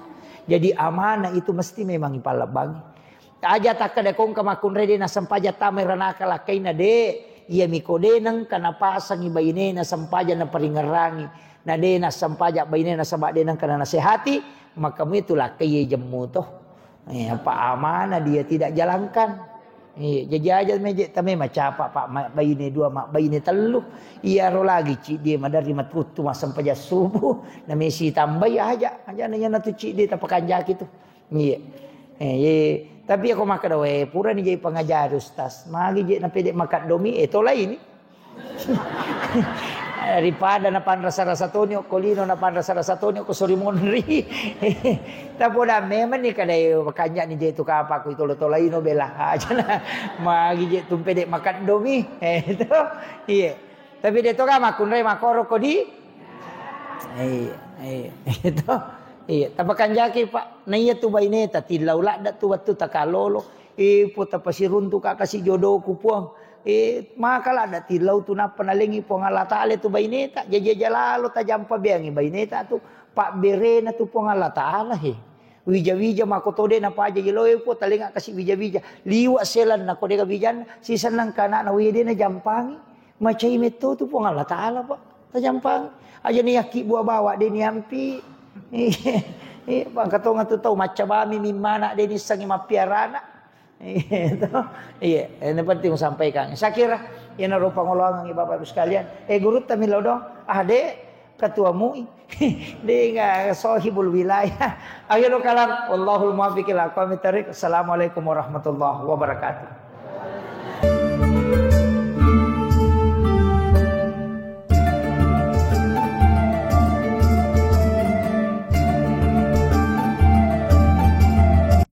Jadi amanah itu mesti memang ipallebbangi. Aja takkeda kongka makkunrai de nassempajang tamai ranaka lakkaina de. Iya miko de nengka napasangi bainena sempajang naparingerrangi. Na de nassempajang bainena nasaba de nengka nanasehati, maka mui tu lakkai jemmu to. Eh, apa amanah dia tidak jalankan. Iya, jaji aja meje tame macapa, Pak, ma-, baine dua, ma-, baine tellu. Iyaro lagi ciddi maderri matuttu massempajang subuh, na mesi tambai aja, aja na yana tu ciddi tapakanjaki tu. Iya. Eh, iya. Tapi ako makkeda, "We, purani je pangajari, Ustaz. Magi je na pede makaddomi, eh, tolai ni." Daripada napanrasa-rasa toni okko lino, napanrasa-rasa toni okko sori monri. Tapoda memang ni kadai, kanja ni je tu kapa ku itolo-tolaino bela aja na. Magi je tumpe de makaddomi. Eh, itu. Iya. Tapi de to ka makkunrai makoro kodi. Iya, iya. Itu. Iya, tapakanjaki, Pak. Na iya tu baineta tillau ladda tu wettu takalolo. Eh, Puang, tapasiruntu ka kasi jodoku, Puang. Eh, maka ladda tillau tu nappa nalengi Puang Allah Taala tu baineta. Jaji aja lalo tajampa beangi baineta tu. Pabberena tu Puang Allah Taala, he. Wija-wija mako to de napaja jelo, eh, Puang, talenga kasi wija-wija. Liwa selanna ko de ka wijanna, sisenna kanana wede na jampangi. Macai metto tu Puang Allah Taala, Pak. Tajampangi. Aja ni yakki buah bawang de ni ampi. Eh, Pak, engka tonga tu tau maccabami mimmana de ni issengi mappiarana. Iya, to. Iya, ini penting sampaikan. Saya kira, iyana ro pangoloangengi Bapak Ibu sekalian. Eh, gurutta mi lao dong. Ah, de, ketua mui. De, enggak, sohibul wilayah. Akhirul kalam, wallahul muwaffiq ila aqwamit thariq. Assalamualaikum warahmatullahi wabarakatuh.